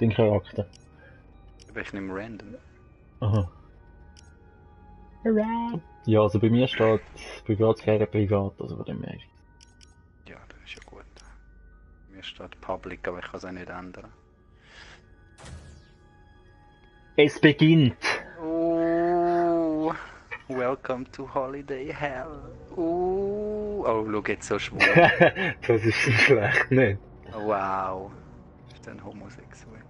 Dein Charakter. Aber ich nehme random. Aha. Ja, also bei mir steht Privatsphäre privat, also von dem her. Ja, das ist ja gut. Mir steht Public, aber ich kann es auch nicht ändern. Es beginnt! Oh, welcome to Holiday Hell. Oh, schau jetzt so schwul. Das ist schlecht, nicht? Wow. Ist ein homosexuell.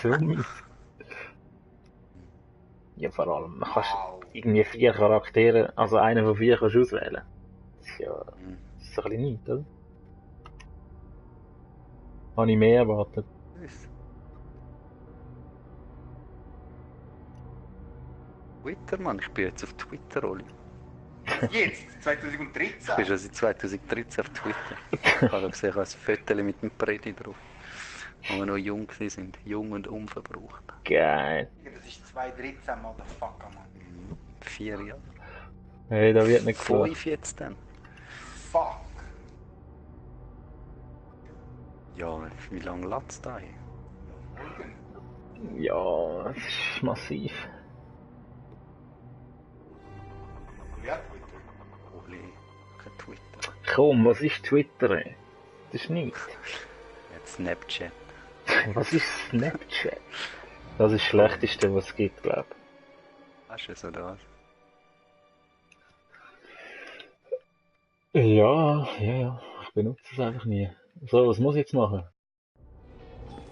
So mies. Ja, vor allem, man kannst irgendwie 4 Charaktere, also einen von 4 kannst du auswählen. Das ist ja, das ist so ein bisschen nichts, oder? Habe ich mehr erwartet. Twitter, Mann, ich bin jetzt auf Twitter, Oli. Jetzt, 2013. Ich bin schon seit 2013 auf Twitter. Ich habe gesehen, ich habe ein Foto mit dem Predi drauf. Als wir noch jung waren, jung und unverbraucht. Geil. Das ist 2013, Motherfucker, Mann. 4 Jahre. Hey, da wird nicht gesucht. 5 jetzt dann. Fuck. Ja, wie lange lädt es da hin? Ja, es ist massiv. Ja, Twitter. Oli, kein Twitter. Komm, was ist Twitter? Ey? Das ist nichts. Jetzt Snapchat. Was ist Snapchat? Das ist das Schlechteste, was es gibt, glaube ich. Hast du es oder was? Ja. Ich benutze es einfach nie. So, was muss ich jetzt machen?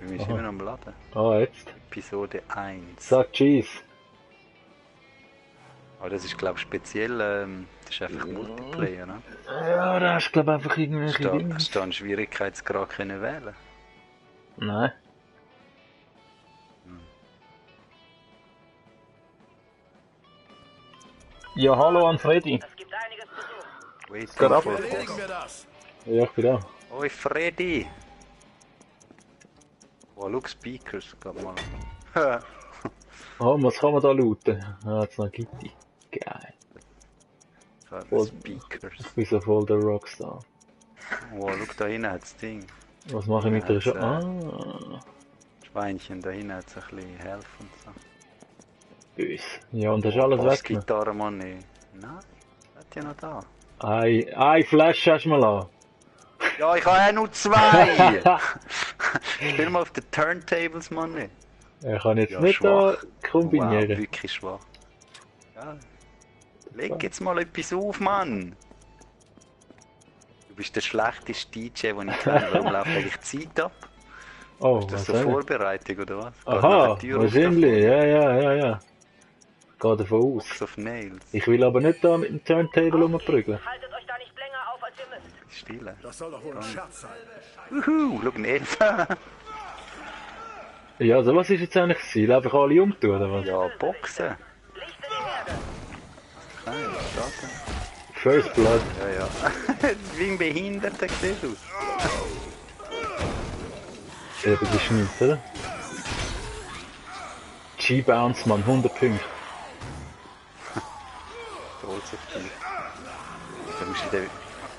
Wir sind immer noch am Laden. Ah, jetzt. Episode 1. Sag Cheese. Aber das ist, glaube ich, speziell. Das ist einfach Multiplayer, ne? Ja, da hast du, glaube ich, einfach irgendwelche Dinge. Hast du einen Schwierigkeitsgrad können wählen? Nein. Ja, hallo an Freddy. Es gibt einiges zu tun. Wait Geht ab. for boss. Ja, ich bin da. Oi, Freddy! Oh, look, Speakers, gab mal. Oh, was kann man da looten? Ah, jetzt noch Gitti. Geil. Voll- Speakers. Ich bin so voll der Rockstar. Oh, look, da hinten hat das Ding. Was mache ich mit der Ja, Scha... jetzt, Ah, Schweinchen, da hinten hat es ein bisschen Health und so. bös. Ja, und das ist alles weg. Ne? Bassgitarre, Mann, nee. Nein, hat ja noch da. Ein Flash hast du mal an. Ja, ich habe ja nur 2! Spiel mal auf den Turntables, Mann. Nee. Er kann jetzt Ja, nicht schwach. da kombinieren. Wow, wirklich schwach. Ja. Leg jetzt mal etwas auf, Mann! Du bist der schlechteste DJ, den ich kenne. Warum läuft eigentlich Zeit ab? Oh, Ist das was so soll ich? Vorbereitung oder was? Aha, Geht noch eine Tür auf wahrscheinlich. Ja. Geh davon aus. Box of Nails. Ich will aber nicht da mit dem Turntable rumprügeln. Haltet euch da nicht länger auf, als ihr müsst. Stille. Das soll doch wohl ein Scherz sein. Wuhu, schau, ein Elf. Ja, also was ist jetzt eigentlich das Ziel? Einfach alle umtun, oder was? Ja, Boxen. Licht in die Herde. Nein, starten. First Blood. Ja. Wie ein Behinderter sieht es aus. Ja, das ist nichts, oder? G-Bounce, Mann, 100 Punkte. Stolz auf dich. Da musst du den...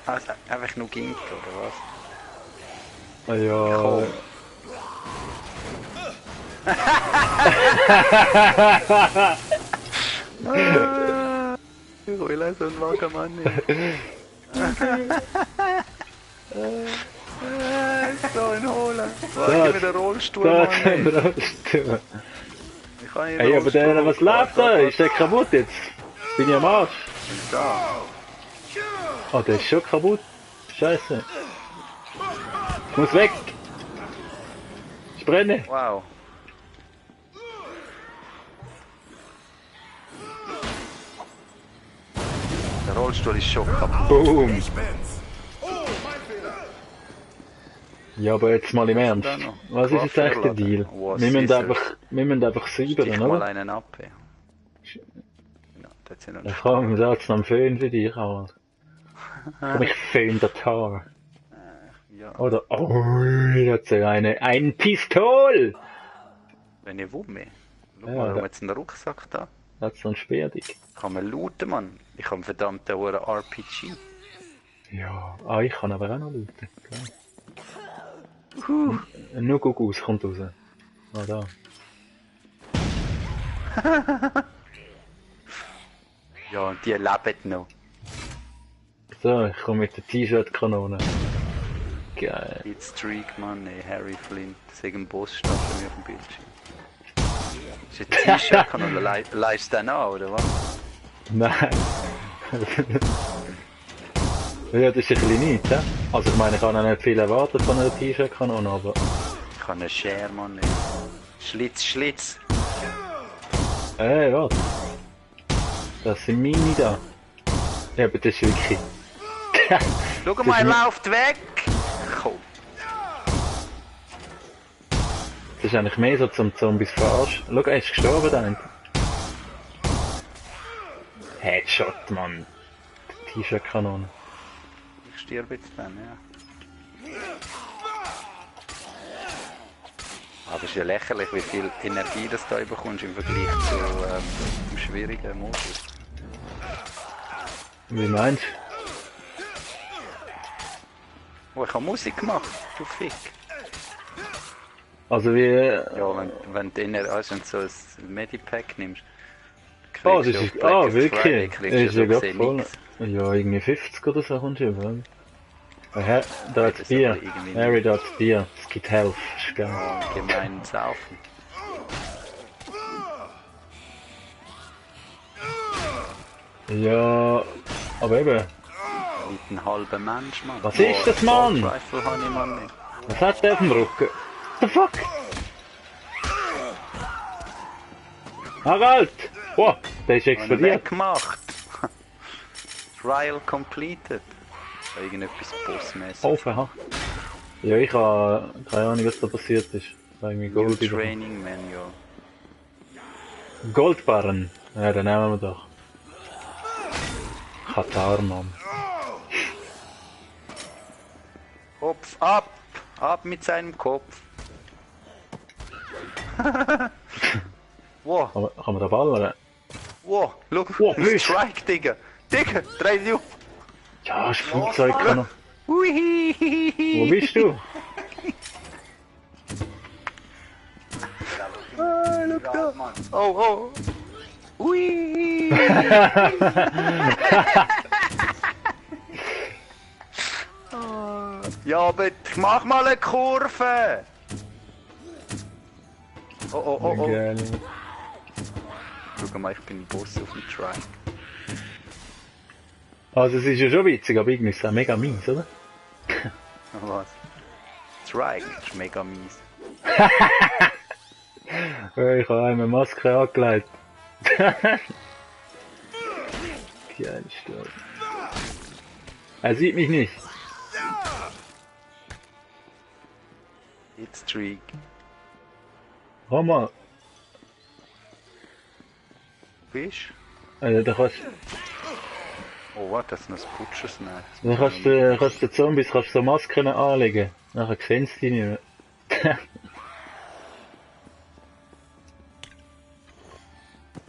Also, einfach nur ginken, oder was? Ah ja. Komm. Ich will so ein Wagenmann nicht. So ein Holen. Warte mit der Rollstuhl, Da Mann. können wir ey. das tun. Ich kann nicht Ey, aber der, was läuft da? Ist der kaputt jetzt? Bin ich am Arsch? Da. Oh, der ist schon kaputt. Scheiße. Ich muss weg. Ich brenne. Wow. Der Rollstuhl ist schon kaputt. Boom. Ich bin's. Oh, mein Fehler. Ja, aber jetzt mal im Ernst. Da noch. Was ist jetzt echt der Deal? Oh, Wir müssen Scissors. einfach säubern, Stich mal oder? einen ab. Ja, das sind noch Ich frage mich, da noch einen Föhn für dich, aber... Komm, ich föhn das Haar. ja. Oder... Oh, das ist ja ein Pistol! Wenn ich wumme. Schau Ja, mal, warum da- jetzt einen Rucksack da? Das ist so ein Speerdig. Kann man looten, Mann. Ich habe einen verdammten hohen RPG. Ja, ich kann aber auch noch looten. Klar. Ein Nugugus kommt raus. Ah, da. Ja, und die leben noch. So, ich komme mit der T-Shirt-Kanone. Geil. Hitstreak, Mann, ey, Harry Flint. Das ist irgendein Boss steht bei mir auf dem Bildschirm. Das ist ein T-Shirt-Kanone, leist du den an, oder was? Nein. Ja, das ist ein bisschen nichts, hä? Also ich meine, ich kann auch nicht viel erwarten von einer T-Shirt-Kanone, aber... Ich habe einen Share, Mann, ey. Schlitz, Schlitz. Ey, was? Das sind meine da. Ja, aber das ist wirklich... Schau Das mal, er ist mi- läuft weg! Komm. Das ist eigentlich mehr so zum Zombies verarschen. Schau, er ist gestorben, der eine. Headshot, Mann. T-Shirt-Kanone. Ich sterbe jetzt dann, ja. Aber es ist ja lächerlich, wie viel Energie das du da bekommst im Vergleich zu dem schwierigen Modus. Wie meinst Oh, ich habe Musik gemacht, du Fick. du? Also wie... Ja, wenn du also so ein Medipack nimmst, Oh, kriegst das du ist... auf Black Ah, Ops wirklich? Friday Das kriegst du ist so ja gerade gesehen voll... nichts. Ja, irgendwie 50 oder so kommt schon, oder? Aha, da Das hat's ist Bier. aber irgendwie Harry, da hat's Bier. Es gibt Health. Ist geil. Gemein saufen. Ja... Aber eben... Mit einem halben Mensch, Mann. Was ist das, Mann? Rifle habe ich, Mann, nicht. Was hat der auf dem Rücken? The fuck? Harald! Wow, der ist Habe ich explodiert. weggemacht. Trial completed. Irgendetwas Bossmäßig. Offen, ja, ich habe keine Ahnung, was da passiert ist. Irgendwie New Gold über. Training Manual. Goldbarren. Ja, den nehmen wir doch. Katar, Mann. Kopf ab! Ab mit seinem Kopf. Wow, Kann man da ballern? wow, look, Wow, ein Fisch. Strike, Digga. Digga, dreh dich auf. Ja, das Flugzeug kann noch. Ui. Wo bist du? Ah, look da. Mann. Oh, oh. Ui. Ja, aber ich mach mal eine Kurve. Oh, oh, oh, oh. Geil. Schau mal, ich bin Boss auf dem Trike. Also, es ist ja schon witzig, aber irgendwie ist es auch mega mies, oder? Was? Trike ist mega mies. Ich habe eine Maske angelegt. Geil, stark. Er sieht mich nicht. It's Streak. Komm mal. Fisch? Da kannst Oh, warte, das ist noch das Putschers. Nein. da kannst du Zombies so Masken anlegen. Nachher sehen sie dich nicht mehr.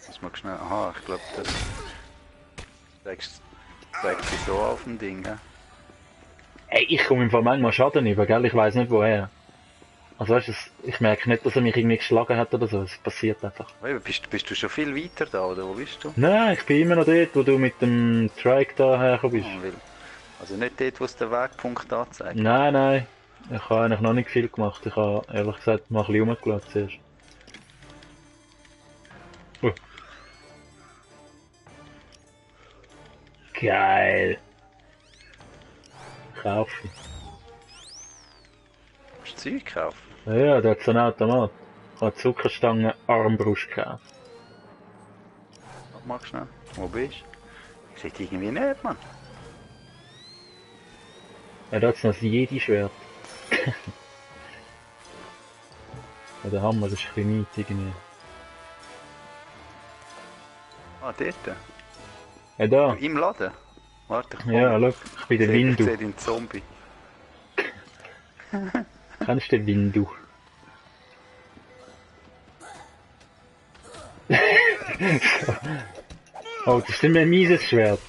Muss mal schnell. Aha, ich glaube, das zeigt sich so auf dem Ding, hä? Ey, ich komme im Fall manchmal Schaden über, gell? Ich weiß nicht woher. Also weißt du, ich merke nicht, dass er mich irgendwie geschlagen hat oder so. Es passiert einfach. Oh, bist du schon viel weiter da, oder wo bist du? Nein, ich bin immer noch dort, wo du mit dem Trike da hergekommen bist. Also nicht dort, wo es den Wegpunkt anzeigt. Nein. Ich habe eigentlich noch nicht viel gemacht. Ich habe ehrlich gesagt mal ein bisschen rumgelassen zuerst. Geil. Kaufen. Hast du Zeug gekauft? Ja, da hat so einen Automat. Ich habe Zuckerstangen Armbrust gekauft. Warte mal schnell. Wo bist du? Ich sehe dich irgendwie nicht, Mann. Ja, da hat es noch das Jedi-Schwert. Ja, der Hammer, das ist ein bisschen nichts irgendwie. Ah, dort. Ja, da. Im Laden. Warte, ich Ja, schau, ich bin der Ich Windu. sehe den Zombie. Kennst du den Windu? Oh, das ist nicht mehr ein mieses Schwert.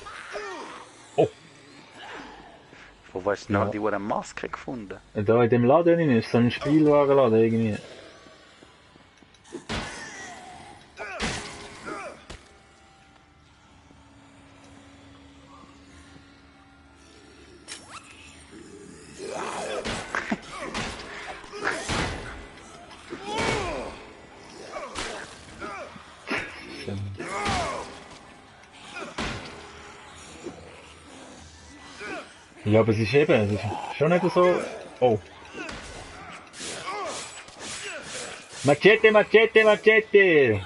Von hast du noch die eine Maske gefunden? Da in dem Laden drin ist so ein Spielwarenladen irgendwie. Ja, aber es ist schon nicht so... Oh. Machete, Machete, Machete!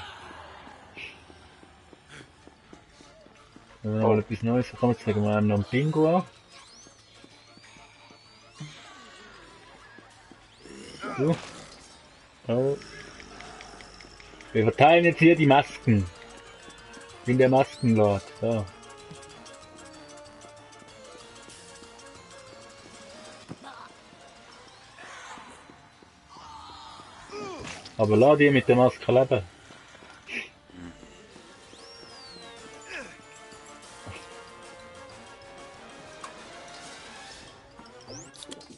Wenn wir mal etwas Neues bekommen, jetzt legen wir einem noch einen Bingo an. So. Oh. Wir verteilen jetzt hier die Masken. Ich bin der Maskenlord. So. Aber lass die mit der Maske leben.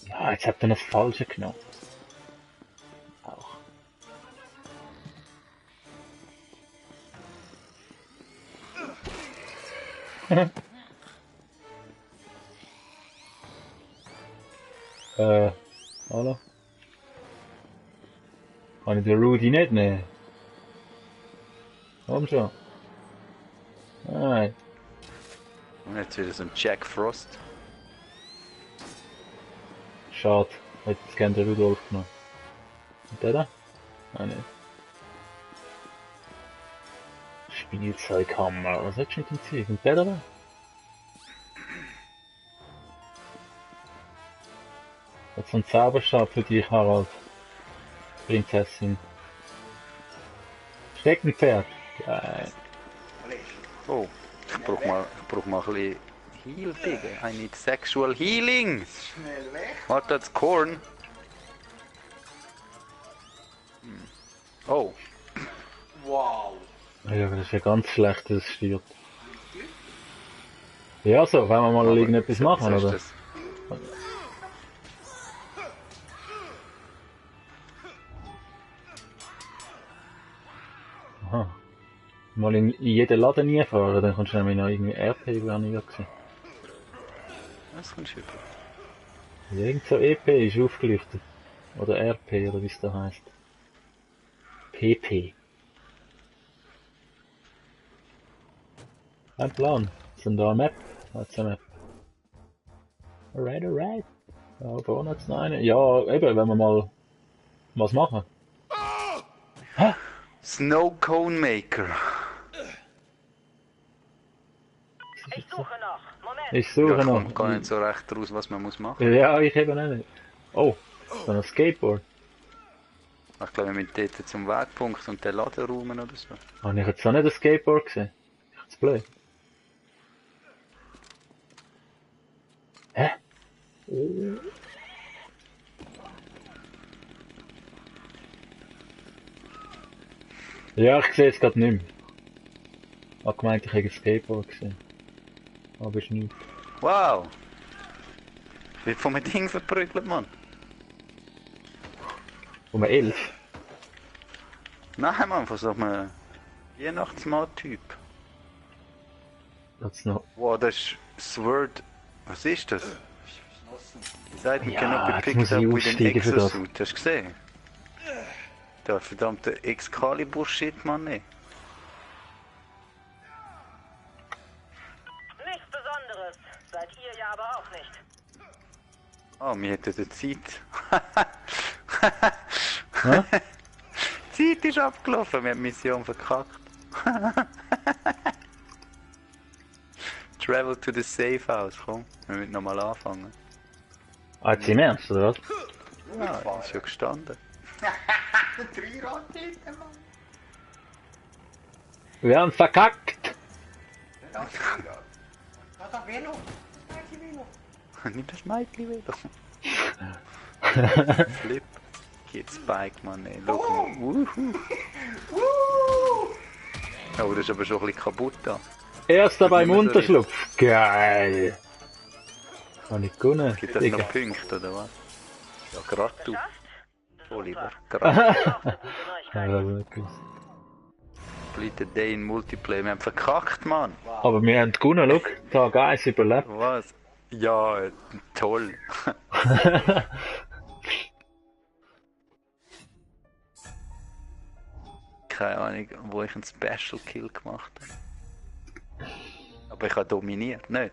Ja, jetzt habt ihr das Falsche genommen. Auch. Hallo? Kann ich den Rudy nicht nehmen? Komm schon. Nein. Und jetzt wieder so ein Jack Frost. Schade. Hätte ich gerne den Rudolf genommen. Und der da? Nein, nicht. Spielzeughammer. Was hättest du mit dem Zeug? Und der da? Jetzt so ein Zauberstab für dich, Harald. Prinzessin. Steckenpferd. Geil. Oh, ich brauch mal ein bisschen Heal, Digga. I need sexual healing. Schnell weg. Warte, das Korn. Oh, Wow. Ja, aber das ist ja ganz schlecht, dass es stirbt. Ja, so, wenn wir mal irgendetwas machen, was ist oder? das? Aha. Mal in jeden Laden nie fahren, dann kommst du nämlich noch irgendwie RP, wo auch nie gesehen. Was kommst du über? Ja, irgend so EP ist aufgeleuchtet. Oder RP, oder wie es da heisst. PP. Kein Plan. Sind da eine Map? Hat's eine Map? Alright, alright. Ja, vorne hat's noch eine. Ja, eben, wenn wir mal was machen. Snow Cone Maker. Ich suche noch. Moment. Ich Ja, suche ich noch. komme gar nicht so recht raus, was man muss machen. Ja, ich eben nicht. Oh, so ein Skateboard. Ich glaube, wir müssen dort zum Wegpunkt und den Laden räumen oder so. Habe ich jetzt auch nicht ein Skateboard gesehen? Das ist blöd. Hä? Ja, ich sehe es gerade nicht mehr. Ich habe gemeint, ich hätte ein Skateboard gesehen. Aber ist nicht. Wow! Ich bin von einem Ding verprügelt, Mann. Um 11. Nein, Mann, von so einem Weihnachtsmann-Typ. Hat's noch. Wow, das ist Sword. Was ist das? Das Item Ja, cannot be jetzt picked muss ich up with an aussteigen für das. Exosuit. Hast du gesehen? Der verdammte Excalibur-Shit, Mann, ey. Nichts Besonderes. Seid ihr ja aber auch nicht. Oh, mir hätte die Zeit. Hä? Die Zeit ist abgelaufen, wir haben die Mission verkackt. Travel to the safe house, komm. Wir müssen nochmal anfangen. Ah, jetzt im Ernst, oder was? Ja, ist ja gestanden. 3 Raketen, Mann. Wir haben verkackt! Das ist Velo. Das ist Velo. Das ist Velo. Nimm das Mädchen wieder. Flip. Geht Spike, Mann, ey. Schau mal. Wuhu. Oh, das ist aber schon ein bisschen kaputt da. Erster beim Nicht mehr so Unterschlupf. Geil! Habe ich gewonnen, Gibt das Digga. noch Punkte, oder was? Ja, gerade du, Oliver. Super. Gerade. Auch eine gute Ja, Neuigkeit. das hab ich nicht gewusst. Complete Day in Multiplayer. Wir haben verkackt, Mann. Aber wir haben gewonnen, schau. Tag 1 überlebt. Was? Ja, toll. Keine Ahnung, wo ich einen Special Kill gemacht habe. Aber ich habe dominiert, nicht?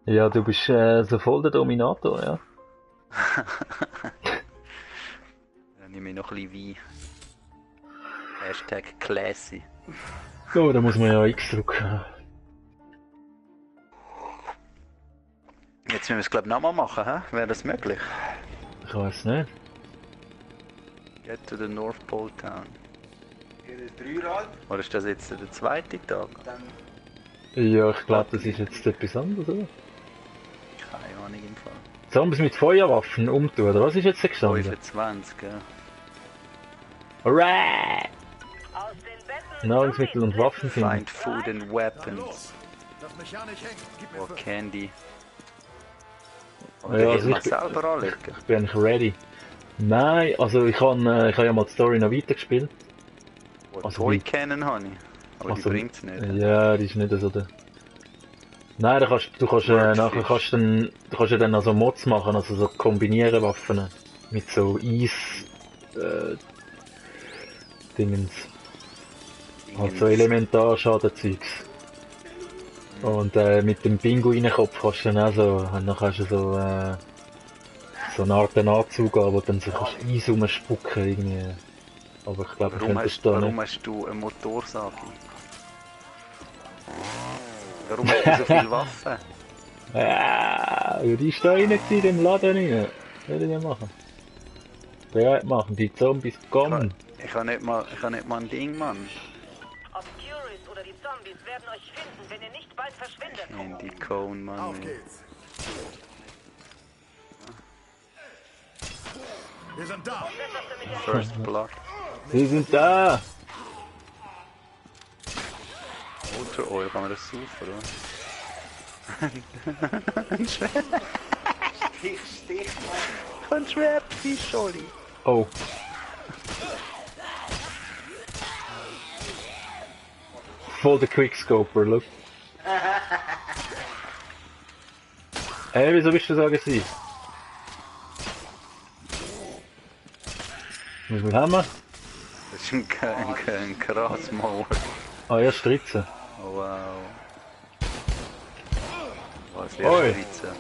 Ja, du bist so voll der Dominator, ja. Dann nehme ich noch ein bisschen Wein. Hashtag classy. Oh, da muss man ja X drücken. Jetzt müssen wir es, glaube ich, nochmal machen, hä? Wäre das möglich? Ich weiß nicht. Get to the North Pole Town. Jedes Dreirad, Oder ist das jetzt der zweite Tag? dann Ja, ich glaube, das ist jetzt etwas anderes, oder? Keine Ahnung im Fall. Zombies mit Feuerwaffen umtun, oder was ist jetzt gestanden? 25, ja. Alright! Aus den Betten Nahrungsmittel und Waffen finden. Find food and weapons. Los! Lass mich ja nicht hängen. Gib mir Or 5. candy. Ja, Oder also will man ich bin- selber anlegen? Ich bin eigentlich ready. Nein, also ich habe ja mal die Story noch weitergespielt. Oder Also Toy wie- Cannon habe ich. Aber Also- die bringt's nicht. Ja, die ist nicht so der. Nein, du kannst nachher kannst du dann also Mods machen, also so kombinieren Waffen mit so Eis Dingens. Halt so Elementarschaden-Zeugs. Und mit dem Pinguinenkopf kannst du dann auch so, dann kannst du so so eine Art Anzug an, wo dann so kannst Eis rumspucken irgendwie. Aber ich glaube, ich Warum könnte das hast, da warum nicht. hast du eine Motorsage? Warum hast du so viele Waffen? Ja, die ist da rein in dem Laden rein. Was soll ich denn machen? Bereit machen, die Zombies kommen. Ich habe nicht mal ein Ding, Mann. Obscuris oder die Zombies werden euch finden, wenn ihr nicht bald verschwindet. Candy Cone, Mann. Auf ey. geht's. Wir sind da. First Blood. Sie sind da! Motor Oil, kann man das saufen, oder? Stich, Ein Schwertfisch, Oli. Oh. Voll der Quickscoper, look. Hey, wieso bist du so aggressiv? Wie viel haben wir? Das ist ein Grasmauer. Ah, erst 13. Oh, wow. Was ist Oi. Spritze?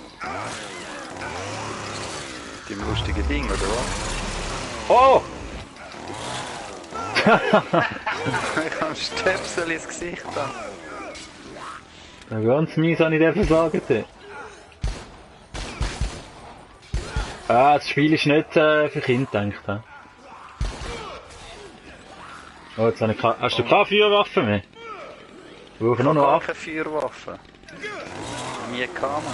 Mit dem lustigen Ding, oder was? Oh! Ich habe Stöpsel ins Gesicht da. Ja, ganz mies habe ich den versagt. Ah, das Spiel ist nicht für Kinder gedacht. He? Oh, jetzt habe ich hast du keine Feuerwaffe mehr? Ich brauche nur noch Gar 8. keine Feuerwaffe. Nie kam man.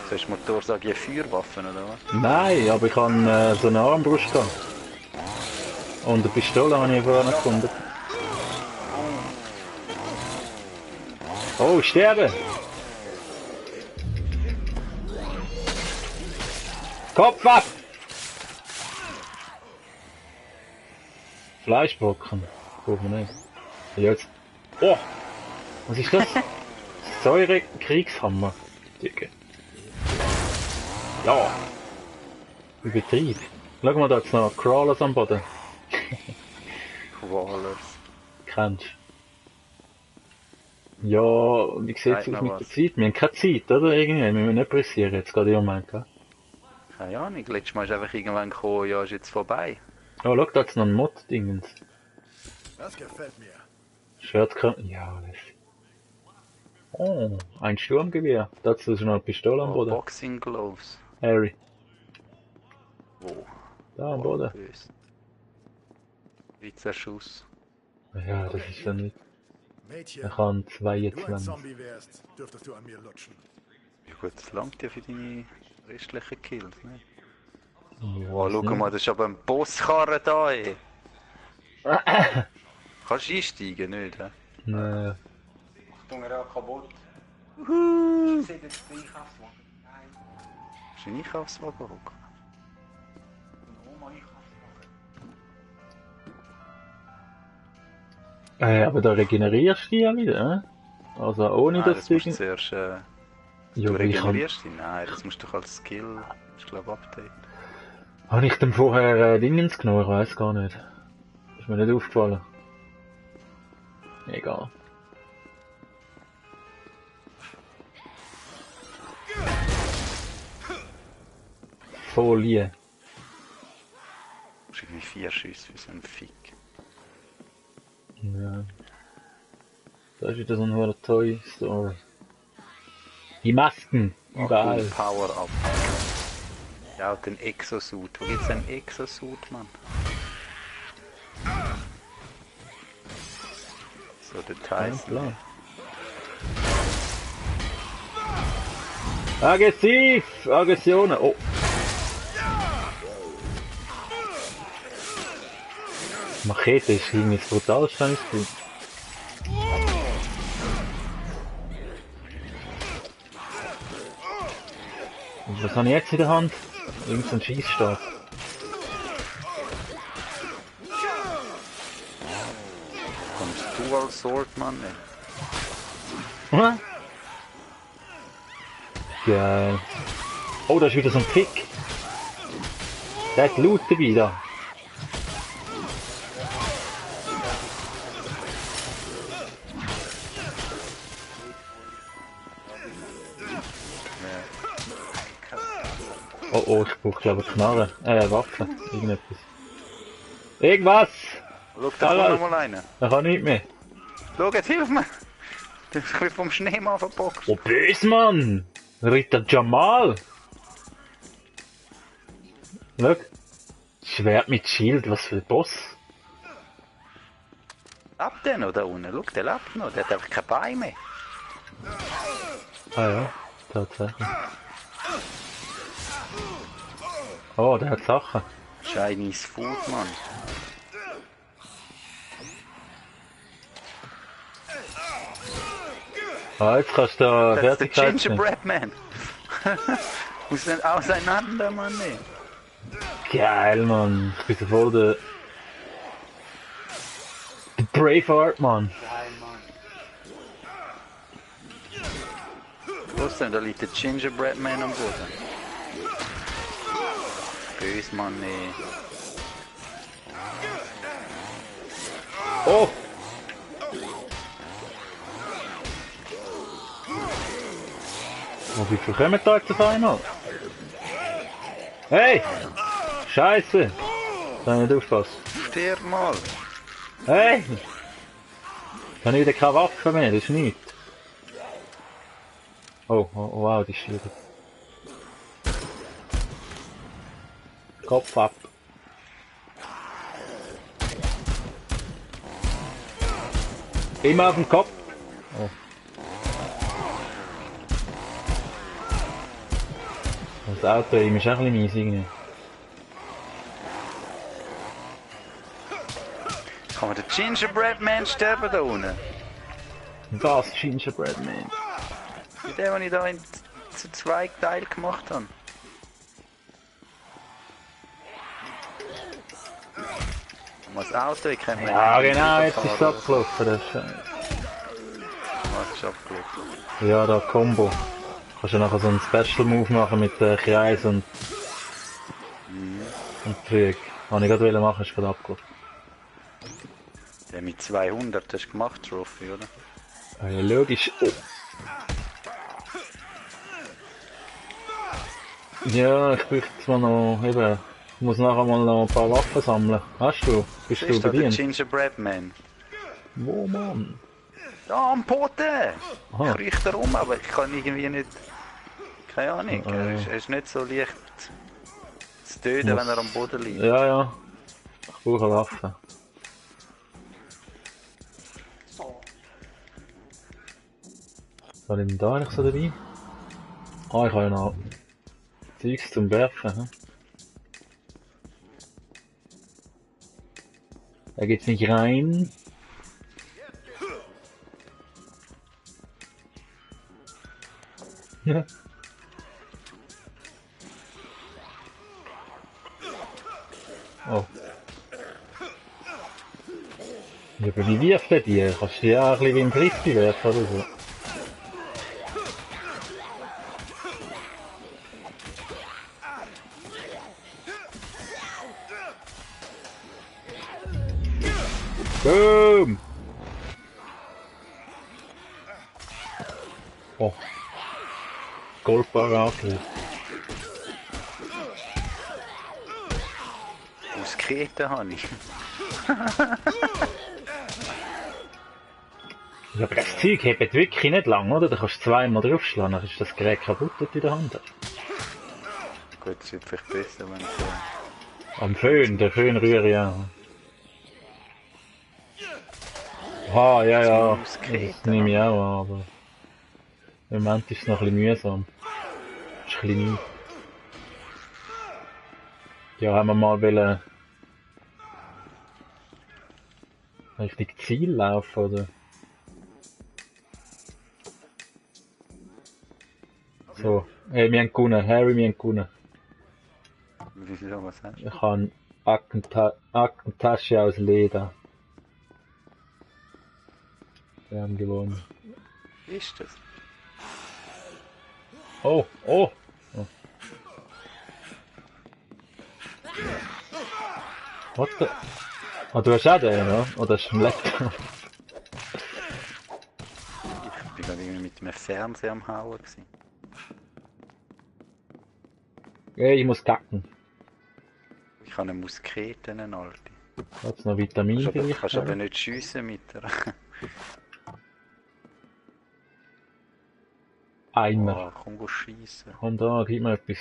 Sollst du Motorsage eine Feuerwaffe, oder was? Nein, aber ich habe so eine Armbrust gehabt. Und eine Pistole habe ich vorher noch gefunden. Oh, sterben! Kopf ab! Fleischbrocken. Brauchen wir nicht. Jetzt. Oh! Was ist das? Säure-Kriegshammer. Digga. Ja! Übertrieb. Schau mal, da jetzt noch Crawlers am Boden. Koalas. Kennst du? Ja, wie sieht's Sag aus noch mit was. der Zeit? Wir haben keine Zeit, oder? Irgendwie, wir müssen nicht pressieren, jetzt gerade im Moment. Gell? Keine Ahnung, letztes Mal ist einfach irgendwann gekommen, ja, ist jetzt vorbei. Oh, schau, da hat's noch ein Mod-Dingens. Das gefällt mir. Shirt kann... Ja, das... Oh, ein Sturmgewehr. Dazu ist noch eine Pistole am Oh, Boden. Boxing Gloves. Harry, Wo? da am Boden. Böse. Schweizer Schuss. Ja, das ist ja nicht... Mädchen, Er kann wenn du ein 22. Zombie wärst, dürftest du an mir lutschen. Ja gut, das langt ja für deine restlichen Kills, ne? Ja, Oh, schau mal, das ist aber ein Bosskarren da, ey. Kannst du einsteigen, nicht, hä? Nein. Achtung, er hat kaputt. Ich sehe das Einkaufswagen. Nein, Ist ein Einkaufswagen hocken? ein Oma-Einkaufswagen. Aber da regenerierst du ja wieder, Also ohne Nein, dass das du musst du irgend- zuerst... Ja, du aber ich regenerierst dich? Nein, das musst du doch als Skill... Ich glaube Update. habe ich denn vorher Dingens genommen? Ich weiß gar nicht. Ist mir nicht aufgefallen. Egal. Folie. Du hast irgendwie 4 Schüsse für so einen Fick. Ja. Da ist wieder so ein hoher Toy Story. Die Masken. Oh, Überall. cool, Power-Up. Ja, den Exosuit. Wo gibt's einen Exosuit, Mann? So, Details. Klar. Aggressiv! Aggressionen! Oh! Machete ist irgendwie das brutalste, habe ich das Gefühl. Und was habe ich jetzt in der Hand? Irgend so ein Schießstab. Kommst Dual Sword, Mann, ey. Hm? Geil. Oh, da ist wieder so ein Pick. Der hat Loot dabei da. Oh oh, ich brauche glaube ich Knarre. Waffe. Irgendetwas. Irgendwas! Schau, da kommt Hallo. noch mal einer. Da kann nichts mehr. Schau, jetzt hilf mir! Der wird vom Schneemann verboxt. Oh, böse Mann! Ritter Jamal! Schau. Schwert mit Schild, was für ein Boss. Lebt der noch da unten? Schau, der lebt noch. Der hat einfach kein Bein mehr. Ah ja, tatsächlich. Oh, der hat Sachen. Chinese Food, Mann. Ah, jetzt kannst du da Das ist der Fertigkeit nehmen. Gingerbread Man. Muss dann auseinander, Mann, ey. Geil, Mann. Ich bin so voll der Braveheart, Mann. Geil, Mann. Trotzdem, da liegt der Gingerbread Man am Boden. Böse, Mann, ey. Oh! Wie viel kommen da jetzt auf einmal? Hey! Scheiße! Da nicht aufpassen. Stirb mal. Hey! Ich habe wieder keine Waffe mehr, das ist nichts. Oh, wow, die stirbt. Kopf ab. Immer auf dem Kopf. Oh. Das Auto ihm ist auch ein bisschen mies irgendwie. Kann man den Gingerbread Man sterben da unten? Das Gingerbread Man. Wie der, den ich da zu 2 Teilen gemacht habe. Und das Auto, ich kann mir Ja nicht genau, jetzt ist es fahren. abgelaufen, das Scheiße. Was ist abgelaufen? Ja, da Combo. Kannst du nachher so einen Special Move machen mit Kreis und Flüg. Habe ich gerade machen, ist gerade abgelaufen. Der mit 200 hast du gemacht, Trophy, oder? Ah, ja, logisch. Oh. Ja, ich bräuchte zwar noch, eben, ich muss nachher mal noch ein paar Waffen sammeln. Hast du? Bist Das du ist da der bedient? Gingerbread Man. Wo, Mann? Da am Poten! Aha. Ich kriech da rum, aber ich kann irgendwie nicht... Keine Ahnung, Ah. er ist nicht so leicht zu töten, Muss- wenn er am Boden liegt. Ja, ja. Ich brauche eine Waffe. So. Was habe ich denn da eigentlich so dabei? Ah, ich habe ja noch Zeugs zum Werfen. Hm? Da geht's nicht rein. Oh. Ja, aber wie wirft der die? Kannst du die auch ein bisschen wie im Frisbee werfen oder so? Boom! Oh. Goldbar angelegt. Musketen habe ich. Ja, aber das Zeug hebt wirklich nicht lang, oder? Da kannst du zweimal draufschlagen, dann ist das Gerät kaputt, das du in der Hand hast. Gut, es wird vielleicht besser, wenn ich Am Föhn, der Föhn rühre ich auch. Ah, ja, ja, das nehme ich auch an, aber im Moment ist es noch ein bisschen mühsam. Ist ein bisschen neu. Ja, haben wir mal wollen Richtung Ziel laufen, oder? So, hey, wir haben gewonnen, Harry, wir haben gewonnen. Wieso, was hast du? Ich habe eine Aktentasche aus Leder. Wir haben gewonnen. Wie ist das? Oh, oh! Oh. What the? Ah, du hast auch den, oder? Oder ist ein Laptop? Ich bin gerade irgendwie mit einem Fernseher am Hauen gewesen. Ja, ich muss kacken. Ich habe eine Muskete, eine alte. Hat's noch Vitamin vielleicht? Kannst aber nicht schiessen mit der. Einer. Oh, komm, go schiessen. Komm da, gib mir etwas.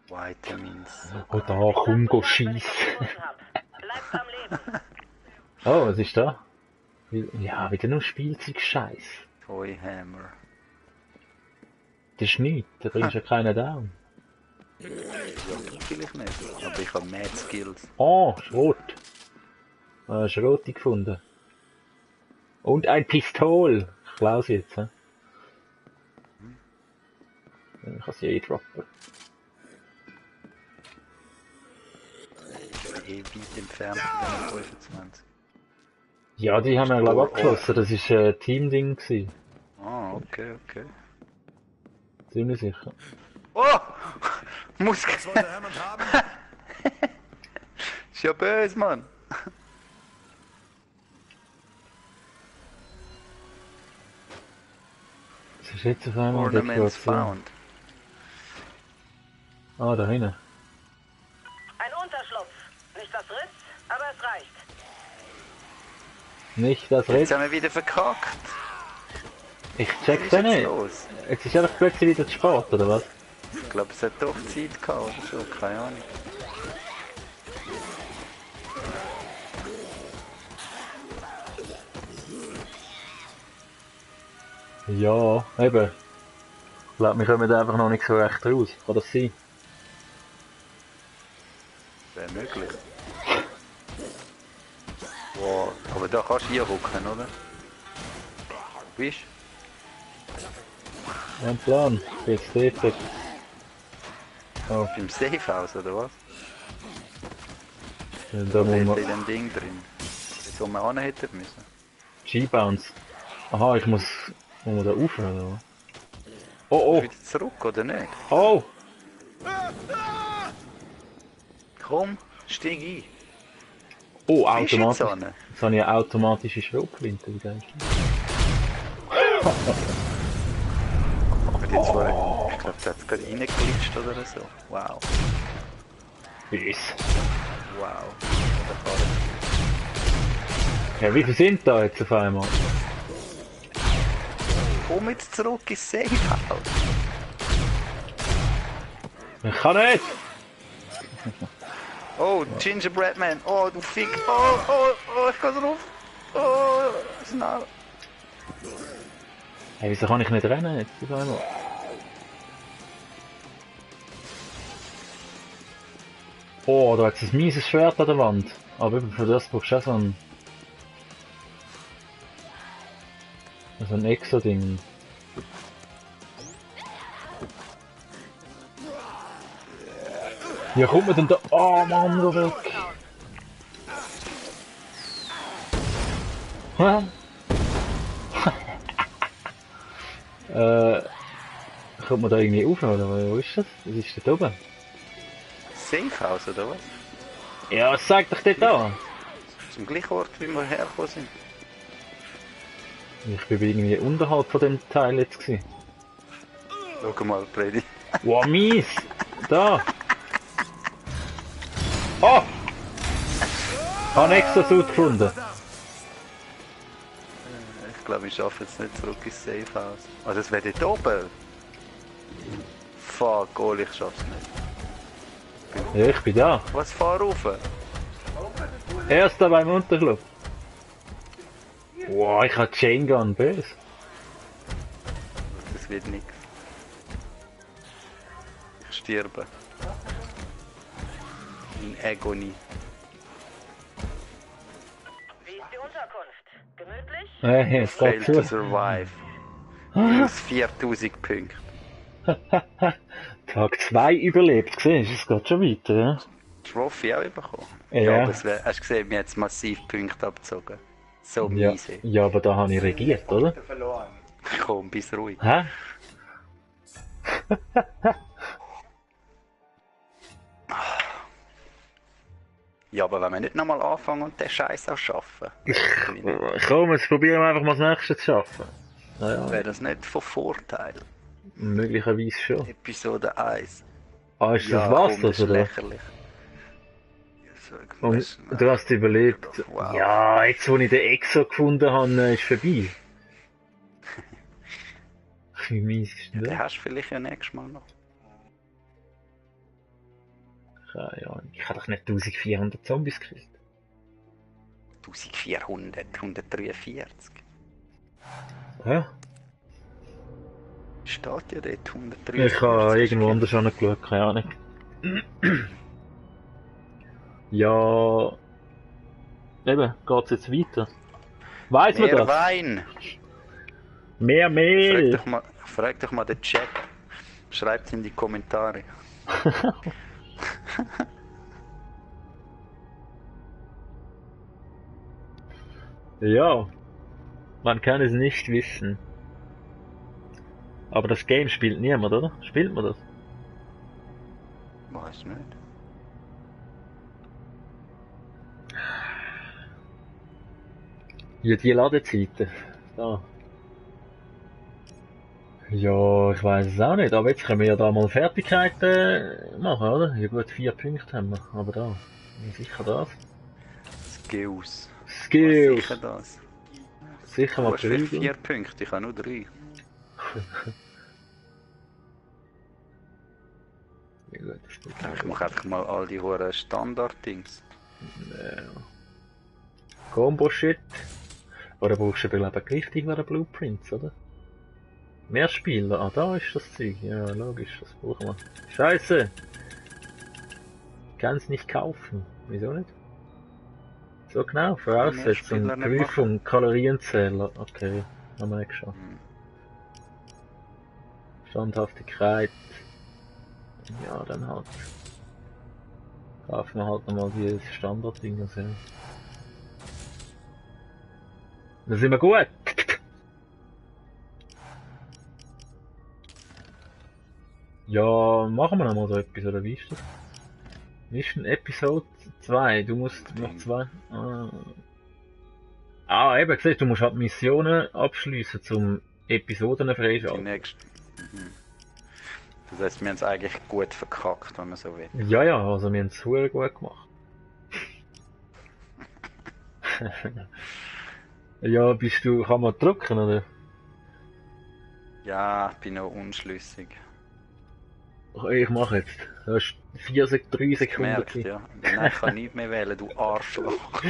Vitamins. Oh da, komm, go schiessen. Bleibt am Leben. Oh, was ist da? Ja, wieder nur Spielzeug-Scheiß. Toy Hammer. Das ist nichts, da bringst du ja keinen Down. Ja, vielleicht nicht. Aber ich habe Mad Skills. Oh, Schrot. Schrote gefunden. Und ein Pistol. Ich klaue sie jetzt, hä? Ich kann sie eh droppen. Weit entfernt von den 25. Ja, die haben wir glaube ich abgeschlossen. Das war ein Team-Ding gewesen. Ah, okay, okay. Ziemlich sicher. Oh! Muskel! Was wollte Hammond haben? Ist ja böse, Mann! Was ist jetzt auf einmal Ornaments Dekoration? found. Ah, da hinten. Ein Unterschlupf. Nicht das Ritz, aber es reicht. Nicht das Jetzt Ritz. haben wir wieder verkackt. Ich Was check's ist ja jetzt nicht. los? Jetzt ist einfach plötzlich wieder zu spät, oder was? Ich glaube, es hat doch Zeit gehabt oder so, keine Ahnung. Ja, eben. Ich glaube, wir kommen da einfach noch nicht so recht raus. Kann das sein? Wäre möglich. Wow, aber da kannst du hier hocken, oder? Bist Ein Plan. Jetzt dort. Oh, du im Safehouse oder was? da Oder muss in man... dem Ding drin? Jetzt wo wir hin hätten müssen. G-Bounce. Aha, ich muss... Muss man da aufhören, oder? Oh, Wieder zurück, oder nicht? oh! Oh! Komm, steig ein. Oh, Bist du jetzt automatisch. an? Jetzt habe ich eine automatische Schrotflinte, wie geil ist das? Aber die zwei, ich glaube, der hat gerade reingeglitscht oder so. Wow, Bis. wow. Ja, wie viele sind da jetzt auf einmal? Komm jetzt zurück ins Safehouse. Ich kann nicht! Oh, Gingerbread Man. Oh, du Fick. Oh, oh, oh, ich kann drauf. Oh, schnell. Hey, wieso kann ich nicht rennen jetzt auf einmal? Oh, da hat es ein mieses Schwert an der Wand. Aber für das brauchst du auch so ein... So ein Exo-Ding. Wie kommt man denn da? Oh Mann, geh weg! Hä? Kommt man da irgendwie rauf, oder wo ist das? Was ist da oben? Safehouse oder was? Ja, was sagt doch dort an? Zum gleichen Ort, wie wir hergekommen sind. Ich bin irgendwie unterhalb von dem Teil jetzt gewesen. Schau mal, Freddy. Wow, mies! Da! Oh! Ich habe einen Exosuit gefunden. Ich glaube, wir schaffen es nicht zurück ins Safehouse. Also es wäre dort oben. Fuck, Oli, ich schaff's nicht. Ja, ich bin da. Was, fahr rauf? Erster beim Unterschlupf. Wow, ich habe Chain Gun, böse. Das wird nix. Ich sterbe. In Agony. Wie ist die Unterkunft? Gemütlich? Es Fail geht to zu. survive. Minus 4000 Punkte. Tag 2 überlebt, siehst du, es geht schon weiter, ja? Trophy auch bekommen. Ja. Aber hast du gesehen, wir haben jetzt massiv Punkte abgezogen. So Ja, miese. ja, aber da habe ich regiert, oder? Verloren. Komm, bist ruhig. Hä? Ja, aber wenn wir nicht nochmal anfangen und den Scheiß auch schaffen, Komm, jetzt probieren wir einfach mal das nächste zu schaffen. Naja, wäre das nicht von Vorteil. möglicherweise schon. Episode 1. Ah, ist Ja, das was, komm, das ist oder? lächerlich. Ja, so, ich weiss Und nicht. du hast überlebt. Wow. Ja, jetzt wo ich den Exo gefunden habe, ist vorbei. Wie mies ist denn Den das? hast du vielleicht ja nächstes Mal noch. Keine Ahnung. Ich habe doch nicht 1400 Zombies gekriegt. 1400, 143. Ja? Steht ja dort 143. Ich habe irgendwo anders angeschaut, keine Ahnung. Ja. Eben, geht's jetzt weiter? Weiss man Mehr das? Wein! Mehr Mehl! Frag doch mal den Chat. Schreibt in die Kommentare. Ja. Man kann es nicht wissen. Aber das Game spielt niemand, oder? Spielt man das? Weiß nicht. Ja, die Ladezeiten. Da. Ja, ich weiß es auch nicht, aber jetzt können wir ja da mal Fertigkeiten machen, oder? Ja gut, 4 Punkte haben wir, aber da. Ja, sicher das. Skills. Skills! Sicher das. Sicher Du mal hast vielleicht Prügel. 4 Punkte, ich habe nur 3. Ja gut, das spielt Ich mache einfach mal all die hohen Standard-Dings. Combo-Shit. Oder brauchst du aber gleich irgendwelche Blueprints, oder? Mehr Spieler? Ah, da ist das Zeug. Ja, logisch, das brauchen wir. Scheiße! Ich kann es nicht kaufen. Wieso nicht? So genau, Voraussetzung, Spieler nicht Prüfung, Kalorienzähler. Okay, haben wir schon. Standhaftigkeit. Ja, dann halt. Kaufen wir halt nochmal die Standarddinger. So. Da sind wir gut! Ja, machen wir nochmal so etwas, oder wie ist das? Mission Episode 2, du musst noch 2. Eben, siehst du, musst halt Missionen abschließen zum Episoden Die freischalten. nächste. Das heisst, wir haben es eigentlich gut verkackt, wenn man so will. Ja, ja, also wir haben es sehr gut gemacht. Ja, kann man drücken, oder? Ja, ich bin noch unschlüssig. Ich mache jetzt. Du hast 3 Sekunden. Gemerkt, Zeit. ja. Nein, ich kann nicht mehr wählen, du Arschloch.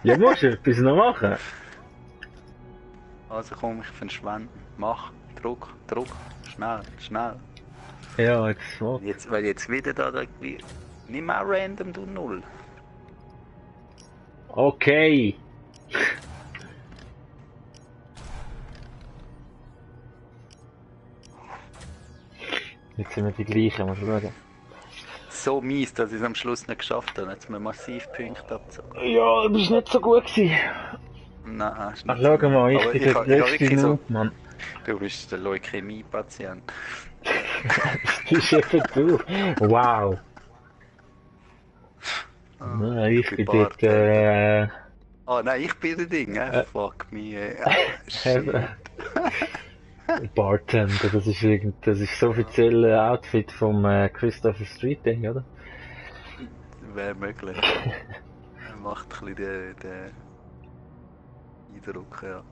Ja, musst du etwas noch machen. Also komm, ich verschwende. Mach, druck, schnell, schnell. Ja, jetzt warte. Jetzt, weil jetzt wieder da irgendwie. Nimm auch random, du Null. Okay. Jetzt sind wir die gleichen, mal schauen. So mies, dass ich es am Schluss nicht geschafft habe. Jetzt haben wir massiv Punkte abgezogen. Ja, du bist nicht so gut gewesen. Nein, hast Ach, nicht. schau mal, ich Aber bin ich der habe größte wirklich so. Noob, Mann. Du bist der Leukämie-Patient. Das bist eben du. Wow. Nein, ich bin dort, Oh nein, ich bin der Ding, fuck me, shit. Bartender, das ist das das offizielle Outfit vom Christopher Street Ding, oder? Wäre möglich. Macht ein bisschen den Eindruck, ja.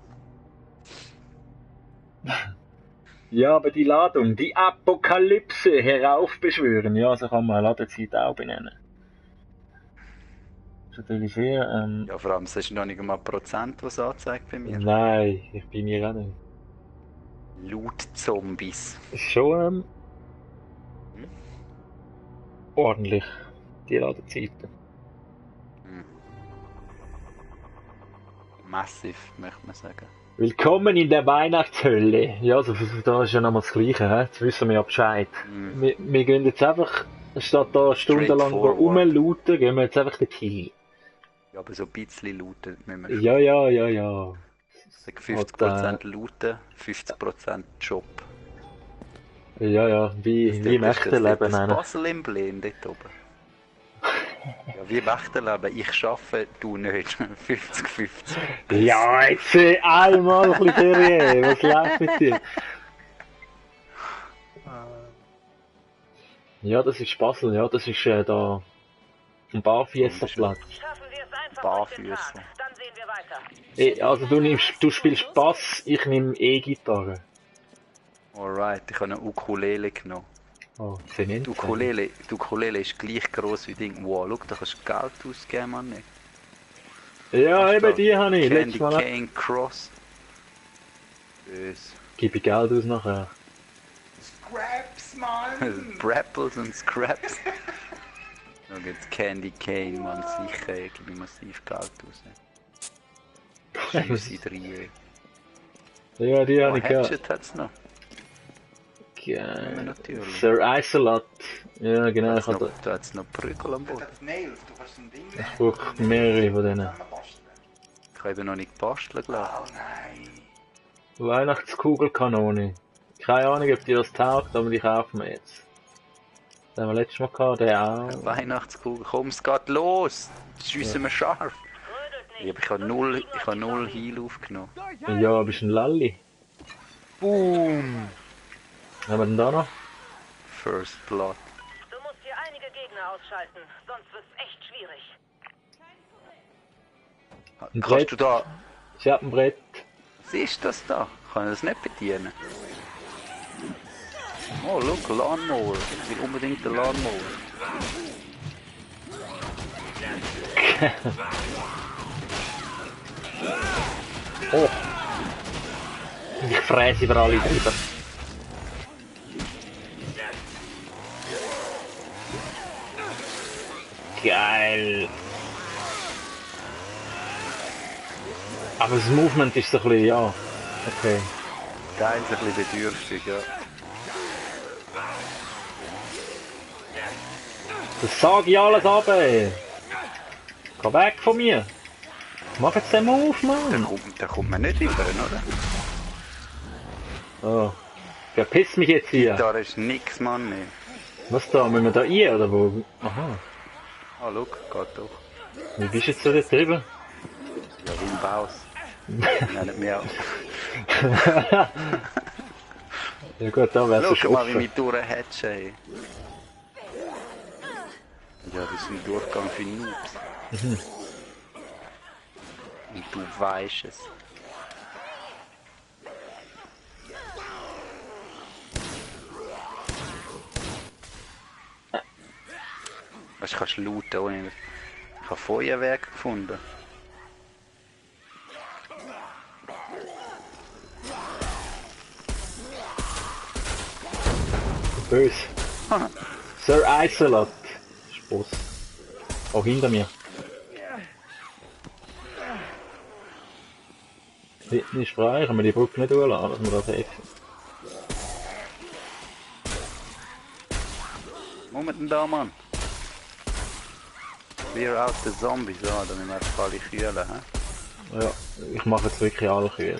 Ja, aber die Ladung, die Apokalypse heraufbeschwören, ja, so kann man eine Ladezeit auch benennen. Das ist natürlich sehr, Ja, vor allem, es ist noch nicht einmal Prozent, was anzeigt bei mir. Nein, ich bin mir auch nicht. Loot-Zombies. Ist schon, ordentlich, die Ladezeiten. Massiv, möchte man sagen. Willkommen in der Weihnachtshölle. Ja, also, da ist ja nochmal das Gleiche, he? Jetzt wissen wir ja Bescheid. Wir gehen jetzt einfach, statt da stundenlang rumlooten, gehen wir jetzt einfach dorthin. Ja, aber so ein bisschen looten müssen wir schon. Ja. Sag 50% looten, 50% Job. Ja, wie im echten Leben. Das Puzzle-Emblem dort oben. Ja, wie im echten Leben. Ich arbeite, du nicht. 50-50. Ja, jetzt einmal ein bisschen seriös. Was läuft mit dir? Ja, das ist Basel, ja, das ist da ein Barfüsserplatz. Schaffen wir es einfach Barfüßer. durch den Tag. Dann sehen wir weiter. Also du spielst Bass, ich nehme E-Gitarre. Alright, ich habe eine Ukulele genommen. Oh, die Ukulele ist gleich gross wie Ding. Wow, schau, da kannst du Geld ausgeben, Mann. Ja, eben die habe ich. Candy Letztes Mal Cane Cross. Böse. gebe ich Geld aus nachher. Scraps, Mann! Brapples und Scraps. Da gibt's Candy Cane, Mann, sicher, ich gebe massiv Geld raus. Schüsse 3. Ja, die habe Oh, ich gehabt. Hatchet hat's noch. Geil. Natürlich. Sir Isolate. Ja, genau. Ich habe Da hat's noch Prügel an Das Bord. hat Nails, du kannst so ein Ding ich brauche mehrere von denen. zusammenbasteln. Ich habe eben noch nicht gebastelt, glaube Oh nein! Weihnachtskugelkanone. Keine Ahnung, ob die das taugt, aber die kaufen wir jetzt. Den haben wir letztes Mal gehabt, der auch. ich. Weihnachtskugel, komm, es geht los! Schiessen wir scharf! Rödelt Ja, nicht. aber ich habe null Heal aufgenommen. Ja, bist ein Lalli. Boom! Was haben wir denn da noch? First Blood. Du musst hier einige Gegner ausschalten, sonst wird's echt schwierig. Ein Kannst Brett. du da... Ich hab ein Brett. Siehst du das da? Kann ich das nicht bedienen? Oh, look, Lawnmower. Ich will unbedingt den Lawnmower. Oh. Ich fräse über alle drüber. Geil. Aber das Movement ist so ein bisschen, ja. Okay. Der ist ein bisschen bedürftig, ja. Das sage ich alles ab, ey. Geh weg von mir. Mach jetzt den Move, Mann. Da kommt man nicht über, oder? Oh. Verpiss mich jetzt hier. Da ist nix, Mann. Nee. Was da? Müssen wir da rein, oder wo? Aha. Ah, look, geht doch. Wie bist du jetzt da drüber? Ja, wie im Baus. Nein, mehr. Ja gut, da wär's Schau schon mal, wie offen. mich durchhatchen, ey. Ja, das ist ein Durchgang für Noobs. Und du weißt es. Was kannst du looten ohne... Ich habe Feuerwerk gefunden. Böse. Sir Isolate. Spaß. Auch hinter mir. Hinten ist frei, kann man die Brücke nicht durchlassen, dass wir das helfen. Wo wir denn da, Mann? Clear out the zombies, ja, dann müssen wir einfach alle kühlen, hä? Ja, ich mache jetzt wirklich alle Kühe.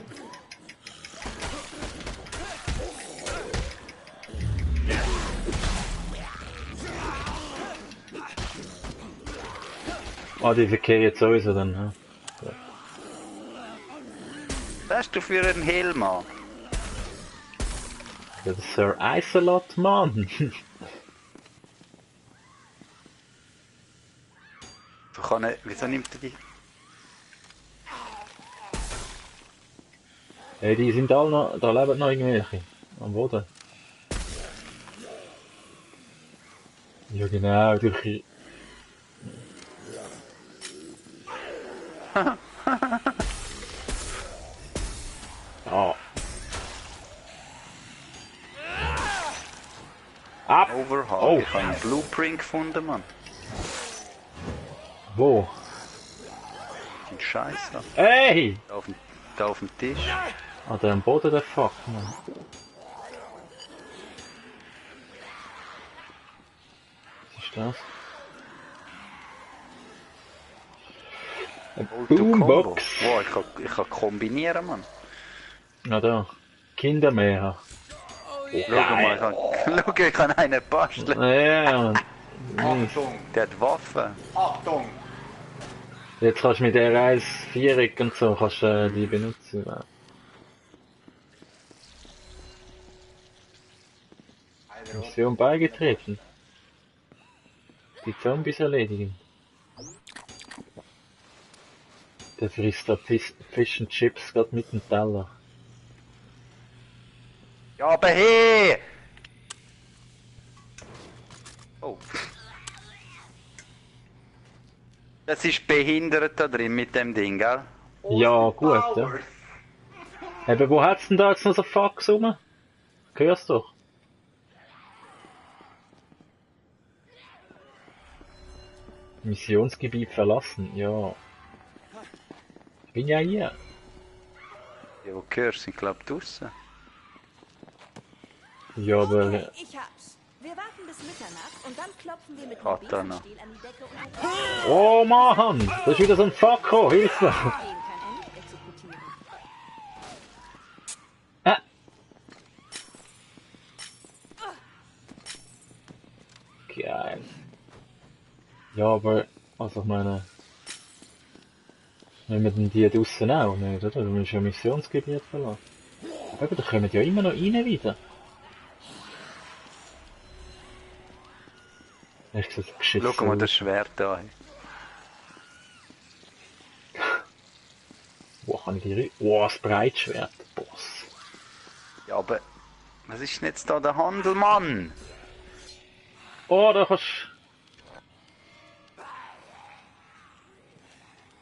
Ah, die verkehren jetzt sowieso dann, hä? Was hast du für einen Helm an? Ja, der Sir Isolot, Mann! Du kannst nicht, wieso nimmt er die? Hey, die sind alle noch, da leben noch irgendwelche. Am Boden. Ja genau, durch... Ah. Ab! Overhaul. Oh. Ich habe einen Blueprint gefunden, Mann. Wo? Den Scheiß da. Hey! Da auf dem Tisch. Ah, der am Boden, der Fuck, Mann. Was ist das? Eine Boombox! Wow, ich kann kombinieren, Mann. Na da. Kindermäher. Schau mal, ich kann einen basteln. Ja, Achtung! Der hat Waffen. Achtung! jetzt kannst du mit der Reis Viereck und so kannst, die benutzen. Mission beigetreten. Die Zombies erledigen. Der frisst da Fish and Chips gerade mit dem Teller. Ja, aber hey! Oh. Das ist behindert da drin mit dem Ding, gell? Ja, gut, ja. Eben, wo hat's denn da jetzt noch so Fax rum? Hörst du doch. Missionsgebiet verlassen, ja. Ich bin ja hier. Ja, wo gehörst du? Ich glaube draussen. Ja, aber... Okay, ich hab's. Wir warten bis Mitternacht und dann klopfen wir mit dem Katana. Besenstiel an die Decke und Oh Mann! Da ist wieder so ein Fuck, oh, Hilfe! den kann er nicht exekutieren. Ah. Geil. Ja, aber... Also ich meine... Wenn wir denn die draussen auch nicht, oder? Du musst ja Missionsgebiet verlassen. Aber da kommen ja immer noch rein wieder. Echt so geschissen. Schau mal das Schwert da. Wo kann ich die... Oh, das Breitschwert, Boss. Ja, aber... Was ist denn jetzt da der Handel, Mann? Oh, da kannst...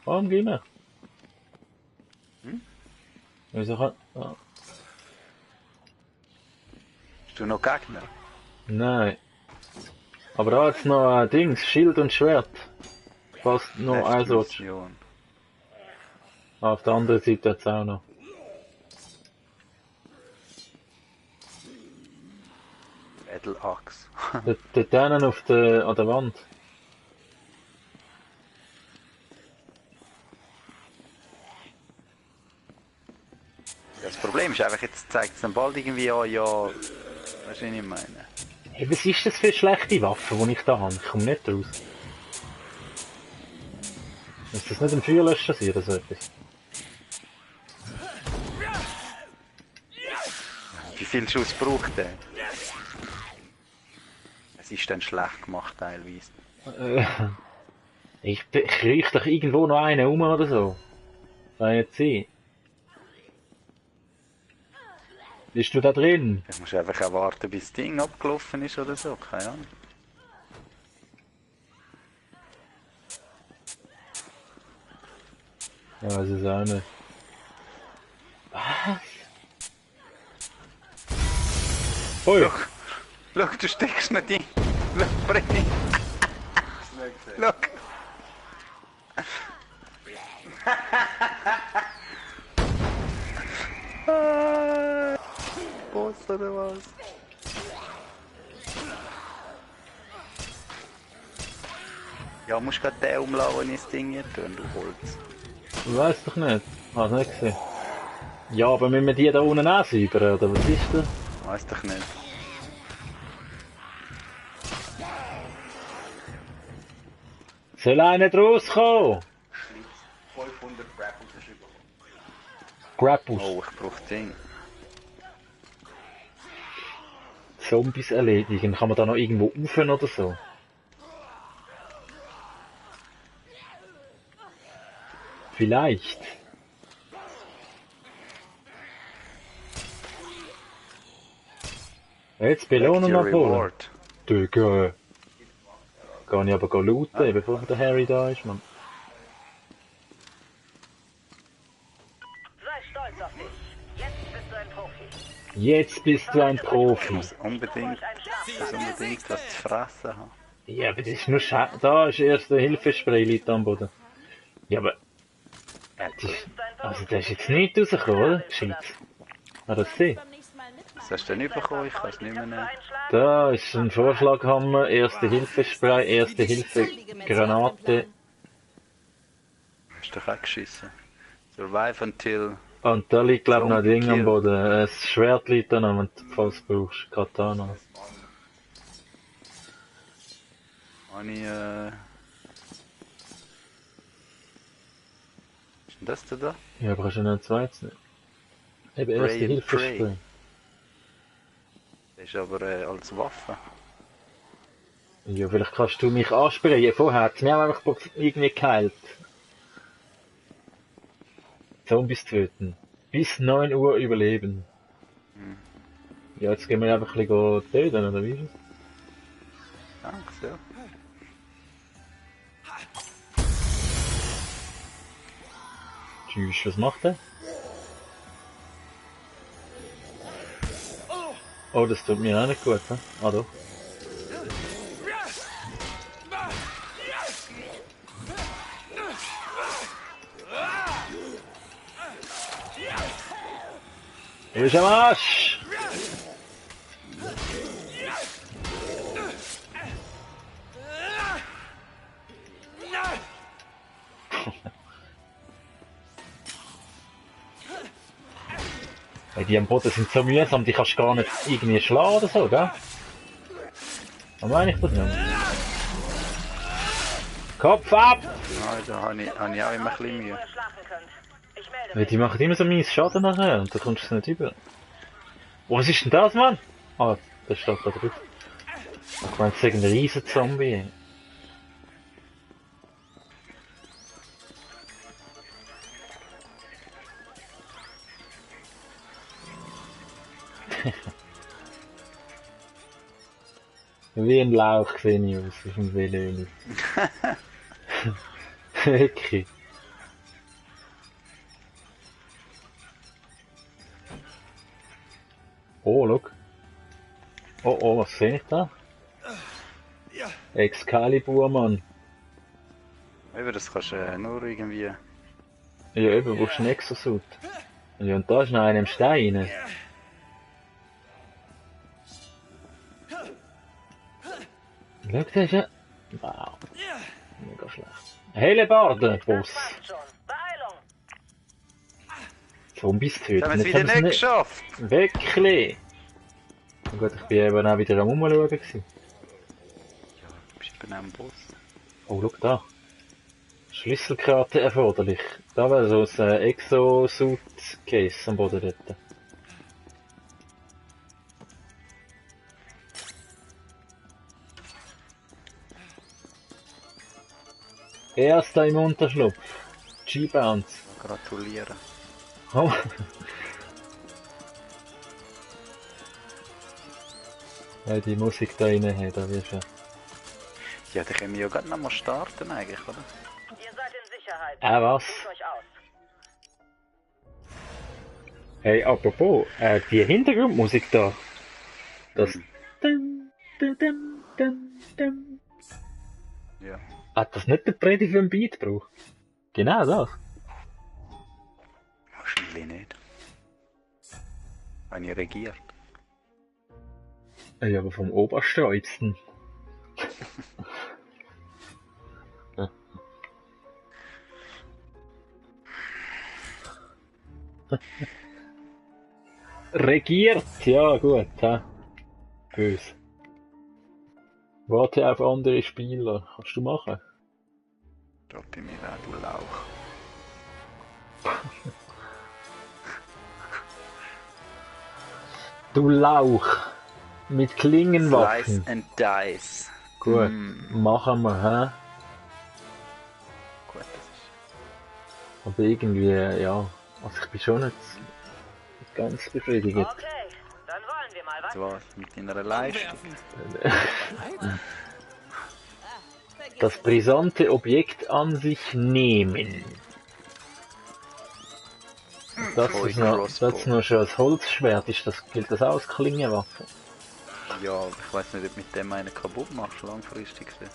Warum gehen wir? Wieso kann... Ah. Bist du noch Gegner? Nein. Aber da hat's noch Dings, Schild und Schwert. Fast noch Letzte ein so. Mission. Auf der anderen Seite hat's auch noch. Battle Axe. Dort hinten auf der, an der Wand. Das Problem ist einfach, jetzt zeigt es dann bald irgendwie an, ja... Weißt du, was ich meine? Hey, was ist das für eine schlechte Waffe, die ich da habe? Ich komme nicht raus. Ist das nicht ein Feuerlöscher sein oder so etwas? Wie viel Schuss braucht der? Es ist dann schlecht gemacht teilweise. Ich krieg doch irgendwo noch einen rum oder so. Kann jetzt sein. Bist du da drin? Ich muss einfach auch warten, bis das Ding abgelaufen ist oder so, keine Ahnung. Ja, weiß es auch nicht. Was? Ui! Schau, du steckst nicht in. Schau, Brenny. Schau. Boss oder was? Ja, musst grad den umladen, wenn ich das Ding hier tue, du Holz. Weiß doch nicht. Hast nicht gesehen. Ja, aber müssen wir die da unten auch säubern, oder was ist das? Weiß doch nicht. Soll einer rauskommen? 500 Grapples ist überhaupt. Grapples. Oh, ich brauch Ding. Zombies erledigen. Kann man da noch irgendwo rauf oder so? Vielleicht. Jetzt Belohnung Collect your abholen. reward. Digga. Kann ich aber looten, bevor der Harry da ist, Mann. Sei stolz auf dich. Jetzt bist du ein Profi. Jetzt bist du ein Profi. Muss unbedingt, muss unbedingt was zu fressen haben. Ja, aber das ist nur da ist erste Hilfespray liegt am Boden. Ja, aber... das ist, also der ist jetzt nicht rausgekommen, oder? Gescheit. Hat er das gesehen? Beim nächsten Mal mitmachen. Was hast du denn bekommen? Ich kann es nicht mehr nehmen. Da ist ein Vorschlaghammer, erste Hilfespray, erste Hilfe, Granate. Hast du doch auch geschissen. Survive until... Und da liegt glaube ich noch ein Ding am Boden. Ein Schwert liegt da noch, wenn du falls brauchst. Katana. Habe ich, Was ist denn das da? Ja, aber hast du noch ein zweites nicht? Eben erste Pray and Hilfespray. pray. Das ist aber als Waffe. Ja, vielleicht kannst du mich ansprayen. Vorher hat es mir einfach irgendwie geheilt. Zombies töten. Bis 9 Uhr überleben. Ja, jetzt gehen wir einfach ein bisschen töten, oder wie ist es? Danke sehr. Tschüss, was macht er? Oh, das tut mir auch nicht gut, hä? Ah, doch. Du bist am Arsch! Hey, die am Boden sind so mühsam, die kannst du gar nicht irgendwie schlagen oder so, gell? Aber meine ich das nicht. Kopf ab! Ah, da habe ich auch immer ein bisschen Mühe. Wo ihr schlafen könnt. Ich melde Ja, mich. die machen immer so mies Schaden nachher und da kommst du nicht über. Oh, was ist denn das, Mann? Ah, das steht da drauf. Ich meine, es ist ein riesen Zombie. Wie ein Lauch sehe ich aus, auf dem Velo. Wirklich. Oh, look. Oh, oh, was sehe ich da? Excalibur, Mann. Eben, das kannst du nur irgendwie... Ja, eben, wo ist ein Exosuit? Ja, und da ist noch einer im Stein rein. Schau, das ist ja... Wow. Mega schlecht. Hellebarde, Boss. Passt schon. Beeilung. Zombies töten. Das haben wir es Jetzt wieder haben sie nicht geschafft! Wirklich. Na gut, ich bin eben auch wieder am Umschauen gewesen. Ja, du bist eben am Boss. Oh, schau da. Schlüsselkarte erforderlich. Da wäre so ein Exosuit-Case am Boden dort. Erster im Unterschlupf. G-Bounce. Gratulieren. Oh. Weil die Musik da rein hat, da wirst du... Ja, dann können wir ja gerade noch mal starten eigentlich, oder? Ihr seid in Sicherheit. Was? Ruht euch aus. Hey, apropos, die Hintergrundmusik da. Das... Dum, dum, dum, dum, dum. Ja. Hat das nicht der Predi für einen Beat braucht? Genau das. Wahrscheinlich nicht. Habe ich regiert. Ja, aber vom Oberstreubsten. Regiert, ja gut, hä? Böse. Warte auf andere Spieler. Kannst du machen? Da bei mir auch, du Lauch. Du Lauch. Mit Slice Klingenwaffen. and Dice. Gut, Mm. machen wir, hä? Gut, das ist... Aber irgendwie, ja. Also ich bin schon nicht ganz befriedigt. Okay, dann wollen wir mal, was? Das war's mit deiner Leistung. Das brisante Objekt an sich nehmen. Das Toy ist noch, Crossbow. das ist noch schon ein Holzschwert. Gilt das auch als Klingenwaffe? Ja, ich weiß nicht, ob mit dem einen kaputt machst, langfristig gesehen.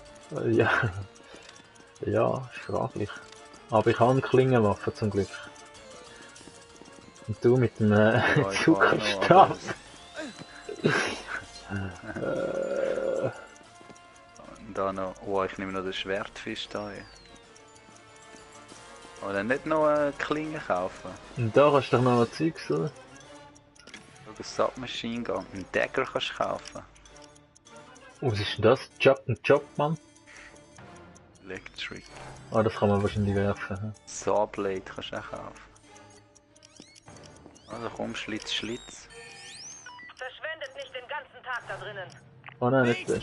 Ja. Ja, ist fraglich. Aber ich habe Klingenwaffe zum Glück. Und du mit dem ich habe Zuckerstab. noch, Und da noch... Oh, ich nehme noch den Schwertfisch da. Oder nicht noch eine Klinge kaufen. Und da kannst du doch noch ein Zeugs, oder? Oder Submachine Gun. Einen Dagger kannst du kaufen. Was ist denn das? Job, Mann? Electric. Ah, das kann man wahrscheinlich werfen. Hm? Sawblade kannst du auch kaufen. Also komm, Schlitz. Verschwendet nicht den ganzen Tag da drinnen. Oh nein, nicht das.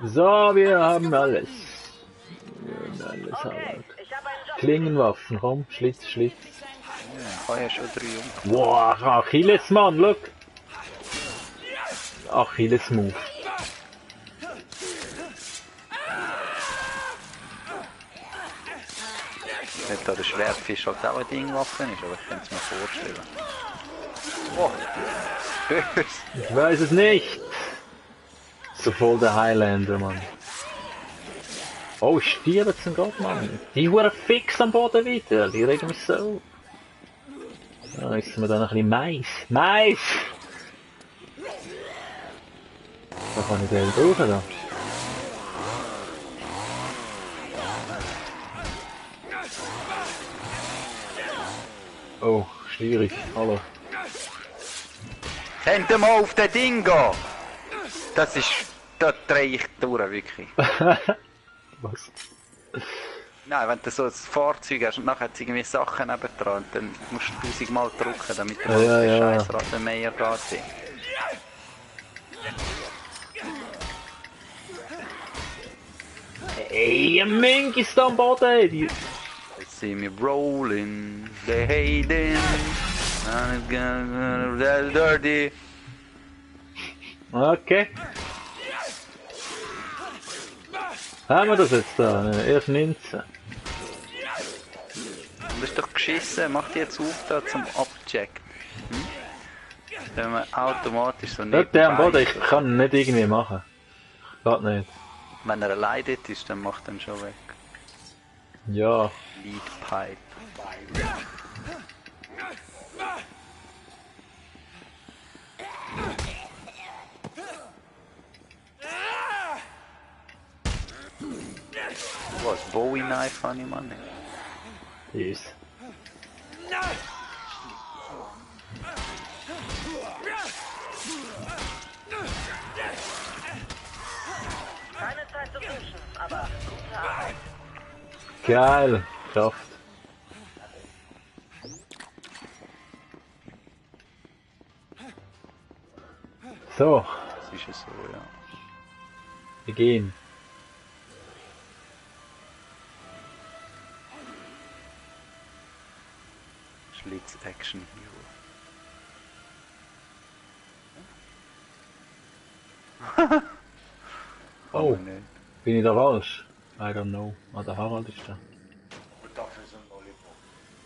So, wir haben alles. Wir haben alles. Okay, ich habe einen Job. Klingenwaffen, komm, Schlitz. Ja, ich habe ja schon 3 Jungen. Wow, Achilles, Mann, look! Achilles Move. Nicht da der Schwertfisch halt auch eine Dingwaffe ist, aber ich kann es mir vorstellen. Oh, böse. Ich weiß es nicht. So voll der Highlander, Mann. Oh, stirbt zum Gott, Mann. Die Hure fix am Boden wieder. Die regen mich so. Ah, jetzt sind wir da noch ein bisschen Mais. Da kann ich den brauchen, da. Oh, schwierig. Hallo. Könnt ihr mal auf das Ding gehen? Das ist... Da drehe ich durch, wirklich. Was? Nein, wenn du so ein Fahrzeug hast und nachher hat es irgendwie Sachen nebendran, dann musst du 1000 Mal drücken, damit der Ja. scheiß Rasenmäher geht. Ey, ein Mink ist da am Boden. Die... They see me rolling, they hating, and it's gonna dirty. Okay. Haben wir das jetzt da? Erst 19. Das ist doch geschissen, mach die jetzt auf da zum Abchecken. Hm? Wenn man automatisch so Dort der am Boden, ist. ich kann ihn nicht irgendwie machen. Geht nicht. Wenn er allein dort ist, dann macht er ihn schon weg. Ja. Lead Pipe. Was, Bowie Knife habe ich mal nicht. Yes. Keine Zeit zu duschen, aber gute Arbeit. Geil. Kraft. So, Das ist es so, ja. wir gehen. Schlitz Action Hero. Oh, Aber nicht. bin ich da falsch? I don't know. Ah, der Harald ist da.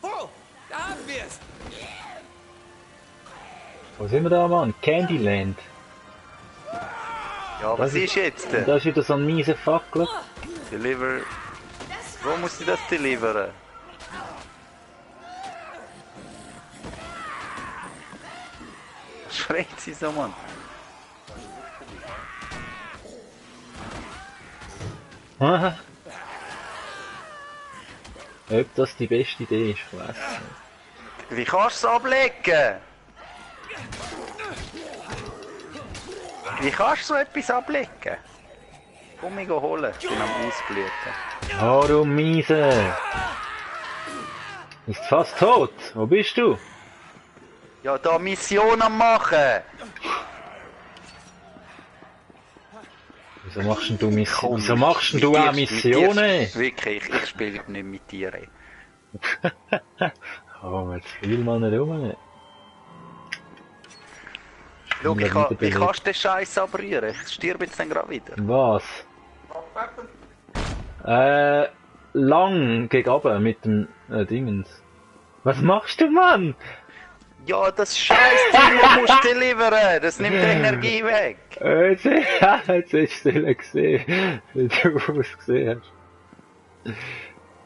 Oh, da haben wir's! Wo sind wir da, Mann? Candyland. Ja, was Das ist jetzt? Und da ist wieder so ein mieser Fackel. Deliver. Wo muss ich das deliveren? Schreit sie so, Mann. Aha. Ob das die beste Idee ist, ich weiss nicht. Wie kannst du es ablegen? Wie kannst du so etwas ablegen? Komm mich holen, ich bin am Ausblüten. Oh du Miese! Ist fast tot. Wo bist du? Ja, da Mission am machen! Wieso machst denn du Missionen? Wieso Komm, machst denn du auch Missionen? Wirklich, ich spiele nicht mit dir. Ey. Oh, jetzt spiel mal nicht rum. Schau, wie Wiederbelebt. kannst du den Scheiß abrühren? Ich sterbe jetzt dann gerade wieder. Was? Lang gegen runter mit dem Dingens. Was machst du, Mann? Ja, das Scheiß-Ding musst du deliveren, das nimmt die Energie weg. Jetzt hast du es gesehen, wie du ausgesehen hast.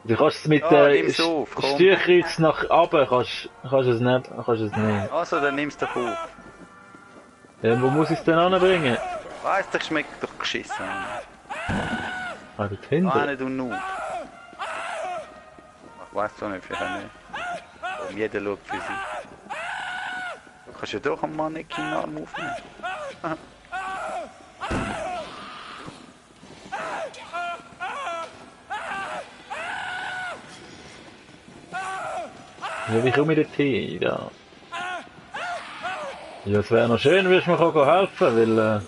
Du kannst es mit nimm's auf, komm. Steuerkreuz nach oben, kannst es nehmen. Also, dann nimmst du doch auf. Ja, wo muss ich es denn anbringen? Weißt du, schmeckt doch geschissen. Ah, dort hinten. Eine du nur. Ich weiss doch nicht, vielleicht nicht. Und jeder schaut für sich. Du kannst ja doch am Mannequin einen Arm aufnehmen. Ja, wie komme ich dort hin? Da. Ja, es wäre noch schön, würdest du mir helfen, weil...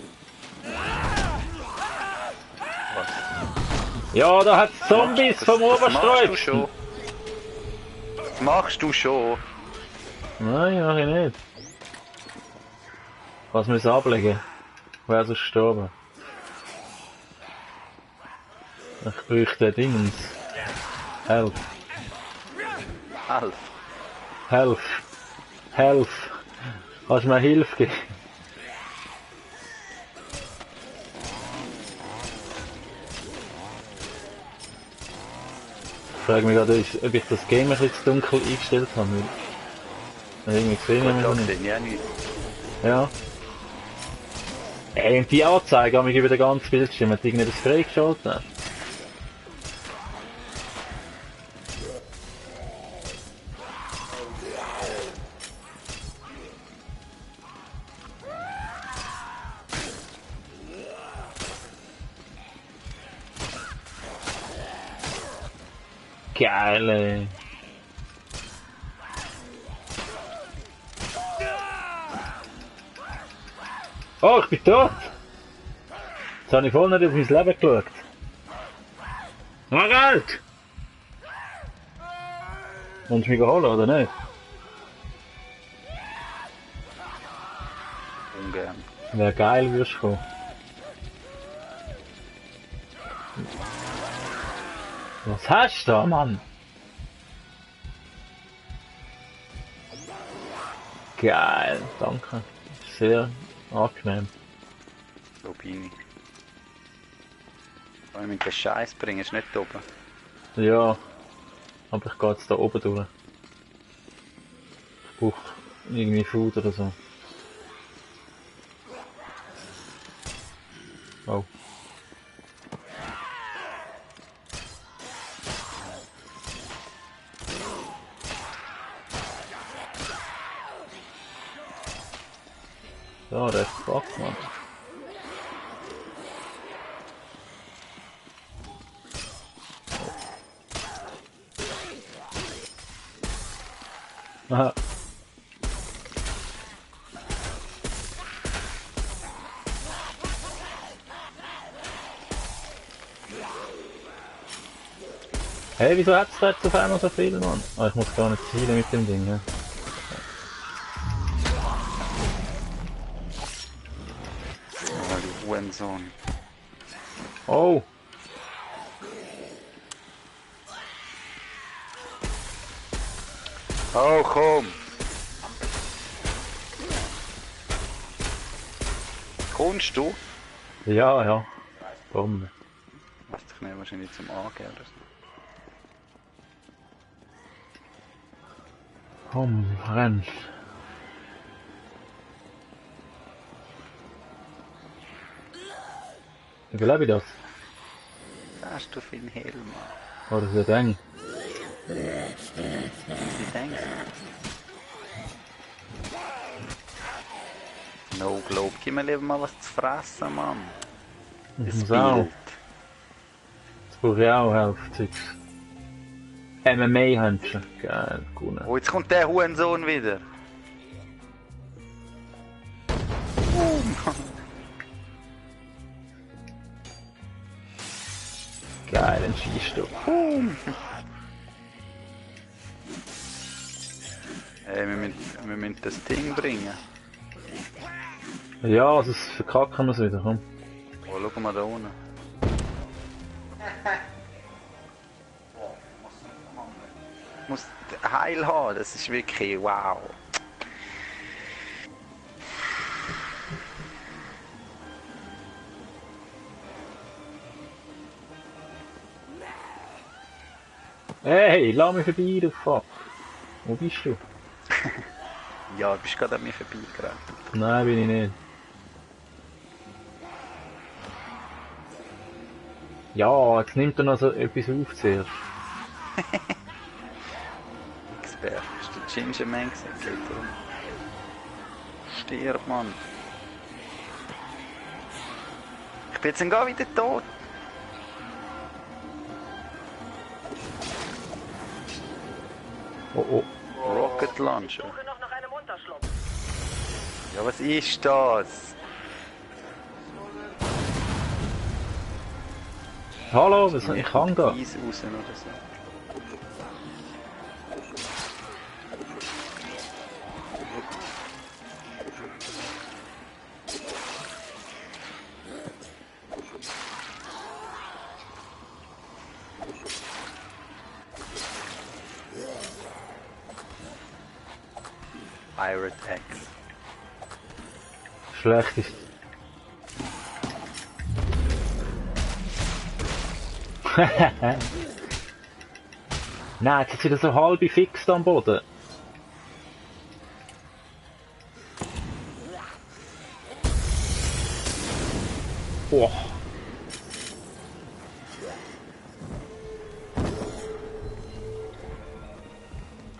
Ja, da hat's Zombies vom Das machst du Oberstreif! schon. Das machst du schon. Nein, mach ich nicht. Was müssen ablegen? Wer ist gestorben? Ich bräuchte Dingens. Help. Alf. Help. Help. Kannst du mir Hilfe geben? Ich frage mich gerade, ob ich das Game ein bisschen zu dunkel eingestellt habe. Weil irgendwie gesehen Gut, habe da ich nicht. sehe ich auch nicht. Ja. Ey, und die Anzeige haben mich über den ganzen Bildschirm. Hat irgendetwas freigeschaltet? Geil, ey. Oh, ich bin tot! Jetzt habe ich voll nicht auf mein Leben geschaut. Geld! Willst du mich holen, oder nicht? Ungern. Wäre geil, würdest du kommen. Was hast du da, Mann? Geil, danke. Sehr angenehm. So bin ich. Wenn ich mit den Scheiß bringen, ist nicht da oben. Ja, aber ich gehe jetzt da oben durch. Ich brauche irgendwie Food oder so. Oh. Ja, der Fuck, Mann. Aha. Hey, wieso hat's da jetzt auf einmal so viel, Mann? Ah, ich muss gar nicht zielen mit dem Ding, ja. Oh, du Hurensohn. Oh! Oh, komm! Kommst du? Ja, ja. Bombe. Weiß ich nicht, wahrscheinlich zum Angehen oder so. Komm, renn. Überlebe ich das? Was hast du für einen Helm? Oder ist das eng? Sie denkt. No Globe, gib mir lieber mal was zu fressen, Mann. Ich Das muss auch. Bild. Jetzt brauche ich auch Helfzeugs. MMA-Händchen. Geil, gut. Oh, jetzt kommt der Hurensohn wieder. Geil, ein Schießstock. Hey, wir müssen das Ding bringen. Ja, sonst verkacken wir es wieder, komm. Oh, schau mal da unten. Ich muss Heil haben, das ist wirklich wow. Hey, lass mich vorbei, du Fuck. Wo bist du? Ja, du bist gerade an mir vorbeigerannt. Nein, bin ich nicht. Ja, jetzt nimmt er noch so etwas auf zuerst. Expert, ist der Ginger Man gesagt, geht darum. Stirb, Mann. Ich bin jetzt gar wieder tot. Oh oh. Rocket Launcher. Suche noch nach einem Unterschlupf. Ja, was ist das? Hallo, ich kann da. Eis raus oder so. Pirate Axe. Schlecht ist. Nein, jetzt ist wieder so halb fix am Boden. Oh.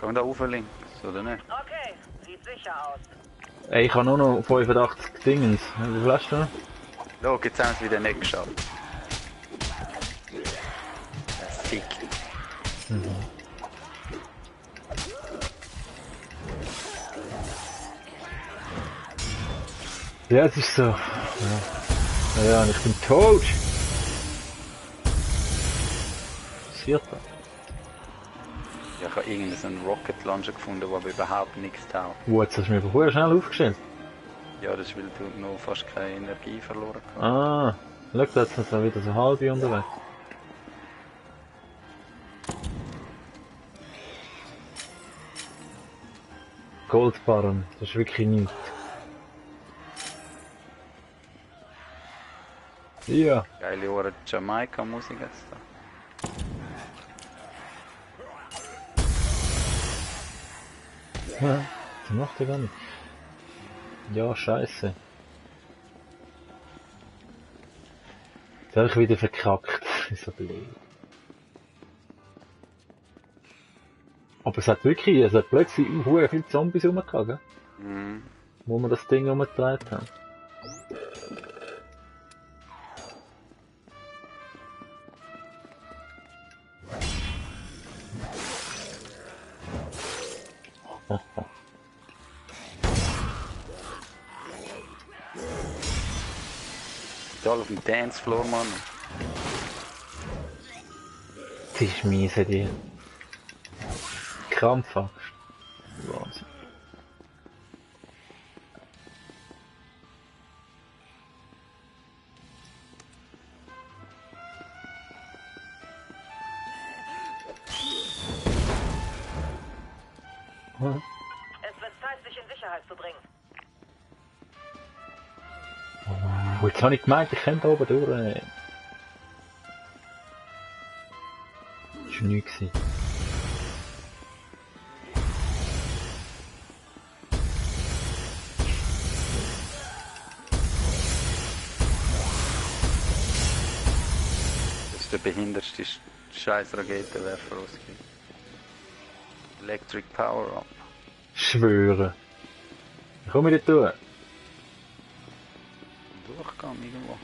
Kommen wir da rauf links, oder nicht? Okay, sieht sicher aus. Ey, ich habe nur noch 85 Dingens. Wie viel hast du noch? Schau, jetzt haben wir es wieder nicht geschafft. Das ist dick. Ja, es ist so. Ja, ja, und ich bin tot. Was passiert da? Ja, ich habe irgendeinen so einen Rocket Launcher gefunden, der aber überhaupt nichts taugt. Jetzt hast du mich aber schnell aufgestellt. Ja, das ist, weil du noch fast keine Energie verloren hast. Ah, schau, da ist noch wieder so halb unterwegs. Goldbarren, das ist wirklich nichts. Ja. Geile Ohren Jamaika-Musik jetzt da. Ja, das macht er gar nicht. Ja, scheiße. Jetzt habe ich wieder verkackt. Das ist so blöd. Aber es hat plötzlich sehr viele Zombies rumgehauen, gell? Mhm. Wo wir das Ding umgedreht haben. Alle auf dem Dancefloor, Mann. Das ist mies, die. Krampfhaft. Wahnsinn. Es wird Zeit, sich in Sicherheit zu bringen. Oh, jetzt habe ich gemeint, ich könnte oben durch. Das war nichts. Das ist der behindertste scheiß Raketenwerfer, was es gibt. Electric Power-Up. Schwöre. Wie komme ich da tun? Durchgang irgendwo.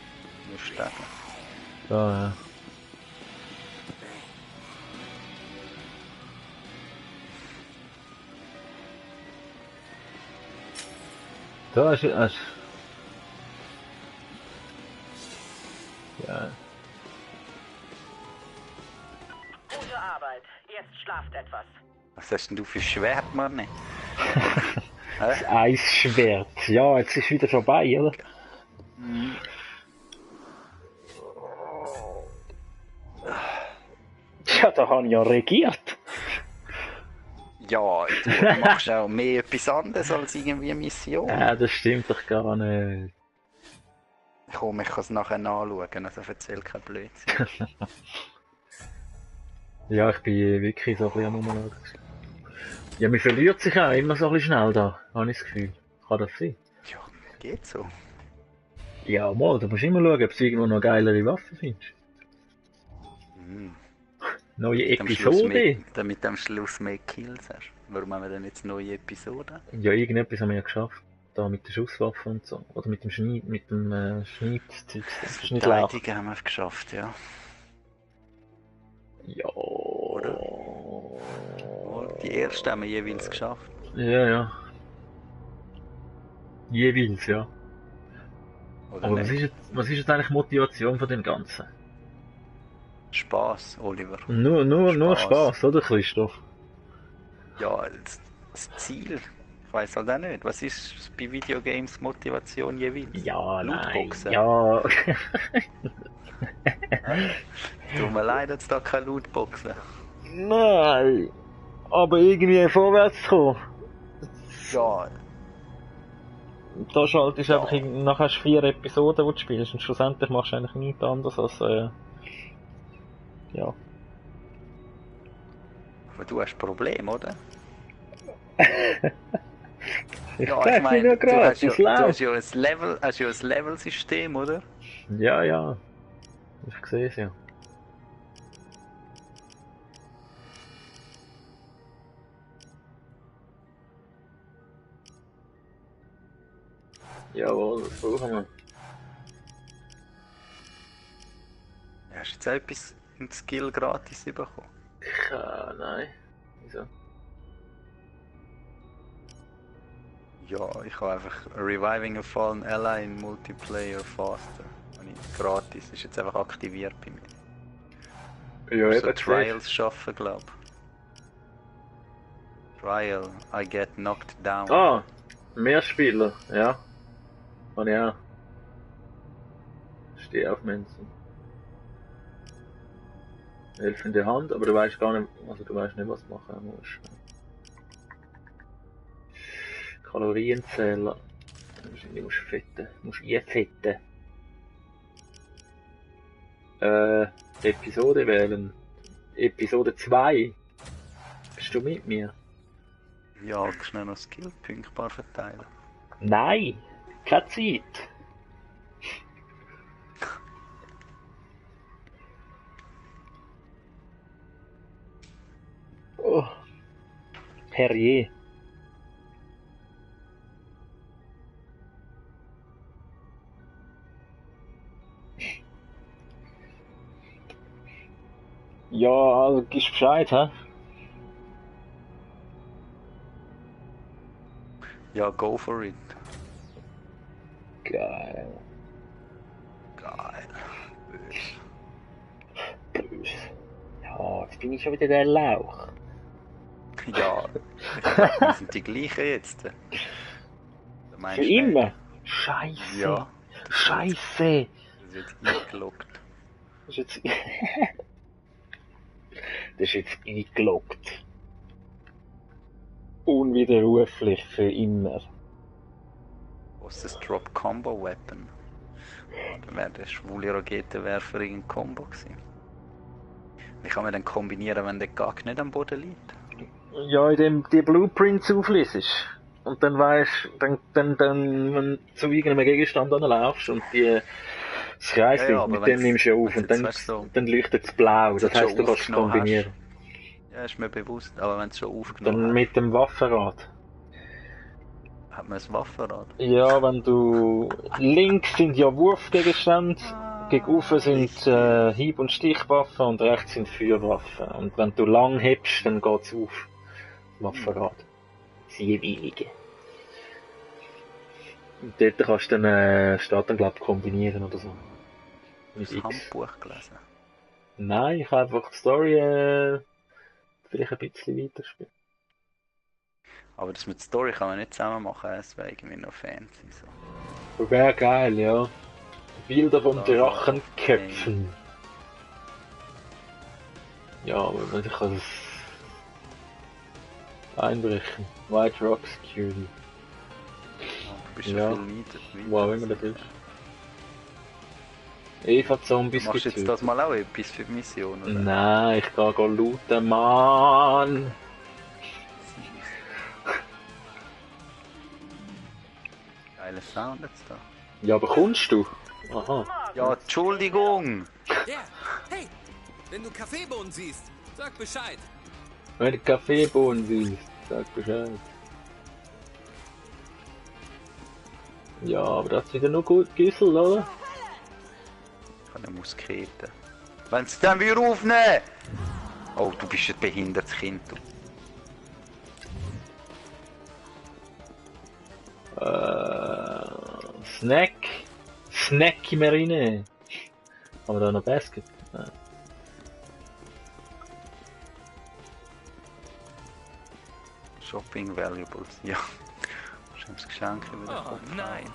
Nur Stegen. Da, ja. Da ist es. Ja. Gute Arbeit. Jetzt schlaft etwas. Was hast denn du für Schwert, Mann? Das Eisschwert. Ja, jetzt ist wieder vorbei, oder? Ja, da habe ich ja regiert. Ja, du machst auch mehr etwas anderes als irgendwie eine Mission. Ja, das stimmt doch gar nicht. Komm, ich kann es nachher nachschauen, also erzähl kein Blödsinn. Ja, ich bin wirklich so ein bisschen am Rumschauen. Ja, man verliert sich auch immer so ein bisschen schnell da, habe ich das Gefühl. Kann das sein? Ja, geht so. Ja, mal, du musst immer schauen, ob du irgendwo noch geilere Waffen findest. Neue Am Schluss Episode? mehr, damit du am Schluss mehr Kills hast. Warum haben wir denn jetzt neue Episoden? Ja, irgendetwas haben wir ja geschafft. Da mit der Schusswaffe und so. Oder mit dem Schneidzeug. Das Schnittlauch. Verteidigen haben wir geschafft, ja. Ja. Oder? Die erste haben wir jeweils geschafft. Ja, ja. Jeweils, ja. Oder Aber nicht? was ist jetzt eigentlich die Motivation von dem Ganzen? Spaß, Oliver. Nur Spaß. Spaß, oder Christoph? Ja, das Ziel. Ich weiß halt auch nicht. Was ist bei Videogames Motivation jeweils? Ja, Lootboxen. Ja. Tut mir leid, jetzt da keine Lootboxen. Nein. Aber irgendwie vorwärts zu kommen. Ja, Da schaltest du Ja. einfach, nachher hast du 4 Episoden, die du spielst, und schlussendlich machst du eigentlich nichts anderes als, ja. aber du hast ein Problem, oder? Ich Ja, sag dir nur du gerade, hast ja, es du läuft. hast ja ein Level-System, oder? Ja, ja. Ich sehe es ja. Jawohl, das brauchen wir. Hast du jetzt auch etwas in Skill gratis bekommen? Nein. Wieso? Ja, ich habe einfach Reviving a Fallen Ally in Multiplayer Faster. Und gratis, ist jetzt einfach aktiviert bei mir. Ja, So Trials schaffen, glaub. Trial, I get knocked down. Ah, mehr Spieler, ja. Und ja. Steh auf Menschen. Helfende Hand, aber du weißt gar nicht, also du weißt nicht, was du machen musst. Kalorienzähler. Wahrscheinlich musst du fetten. Musst einfetten. Episode wählen. Episode 2. Bist du mit mir? Ja, halt schnell noch Skillpunkte paar verteilen. Nein! Keine Zeit! Oh. Herrje. Ja, also gibst Bescheid, hä? Ja, go for it. Geil. Geil. Böse. Ja, jetzt bin ich schon wieder der Lauch. Ja, ich glaub, wir sind die gleichen jetzt. Du meinst Für nicht? immer? Scheiße. Ja. Scheiße. Das wird eingeloggt. Das ist jetzt... das ist jetzt eingeloggt. Unwiderruflich für immer. Was ist das Drop Combo Weapon? Dann wäre der schwule Raketenwerfer ein Combo gewesen. Wie kann man dann kombinieren, wenn der Gag nicht am Boden liegt? Ja, indem die Blueprints aufliest. Und dann weisst dann, wenn du zu irgendeinem Gegenstand anlaufst und das Kreis Ja, ja, mit aber dem nimmst du auf wenn's und dann, jetzt, weißt du, dann leuchtet es blau. Das jetzt heisst, du schon kannst es aufgenommen kombinieren. Ja, ist mir bewusst, aber wenn es schon Dann aufgenommen mit dem Waffenrad. hat man ein Waffenrad. Ja, wenn du... Links sind ja Wurfgegenstände, gegenüber sind Hieb- und Stichwaffen und rechts sind Feuerwaffen. Und wenn du lang hebst, dann geht's auf. Waffenrad. Das jeweilige. Und dort kannst du dann, steht dann glaub ich, kombinieren oder so. Mit Das X. Handbuch gelesen. Nein, ich habe einfach die Story vielleicht ein bisschen weiterspielen. Aber das mit Story kann man nicht zusammen machen, es wäre irgendwie noch fancy. So. Wäre geil, ja. Bilder von Ja, Drachenköpfen. Ja, aber wenn ich kann es einbrechen. White Rock Security. Ja, du bist Ja. ja viel weiter. Wow, immer das ist. Eva Zombies Machst du jetzt getötet. das mal auch etwas für die Mission, oder? Nein, ich gehe looten, Mann! Geiler Sound jetzt da. Ja, aber kommst du? Aha. Ja, Entschuldigung! Ja, hey, wenn du Kaffeebohnen siehst, sag Bescheid. Wenn du Kaffeebohnen siehst, sag Bescheid. Ja, aber das sind ja nur gut Güssel, oder? Ich habe eine Muskete. Wenn sie dann wieder aufnehmen! Oh, du bist ein behindertes Kind, du. Snack. Snacky Marine. Haben wir da noch Basket? Nein. Shopping Valuables, ja. Schon das Geschenk wieder. Oh nein.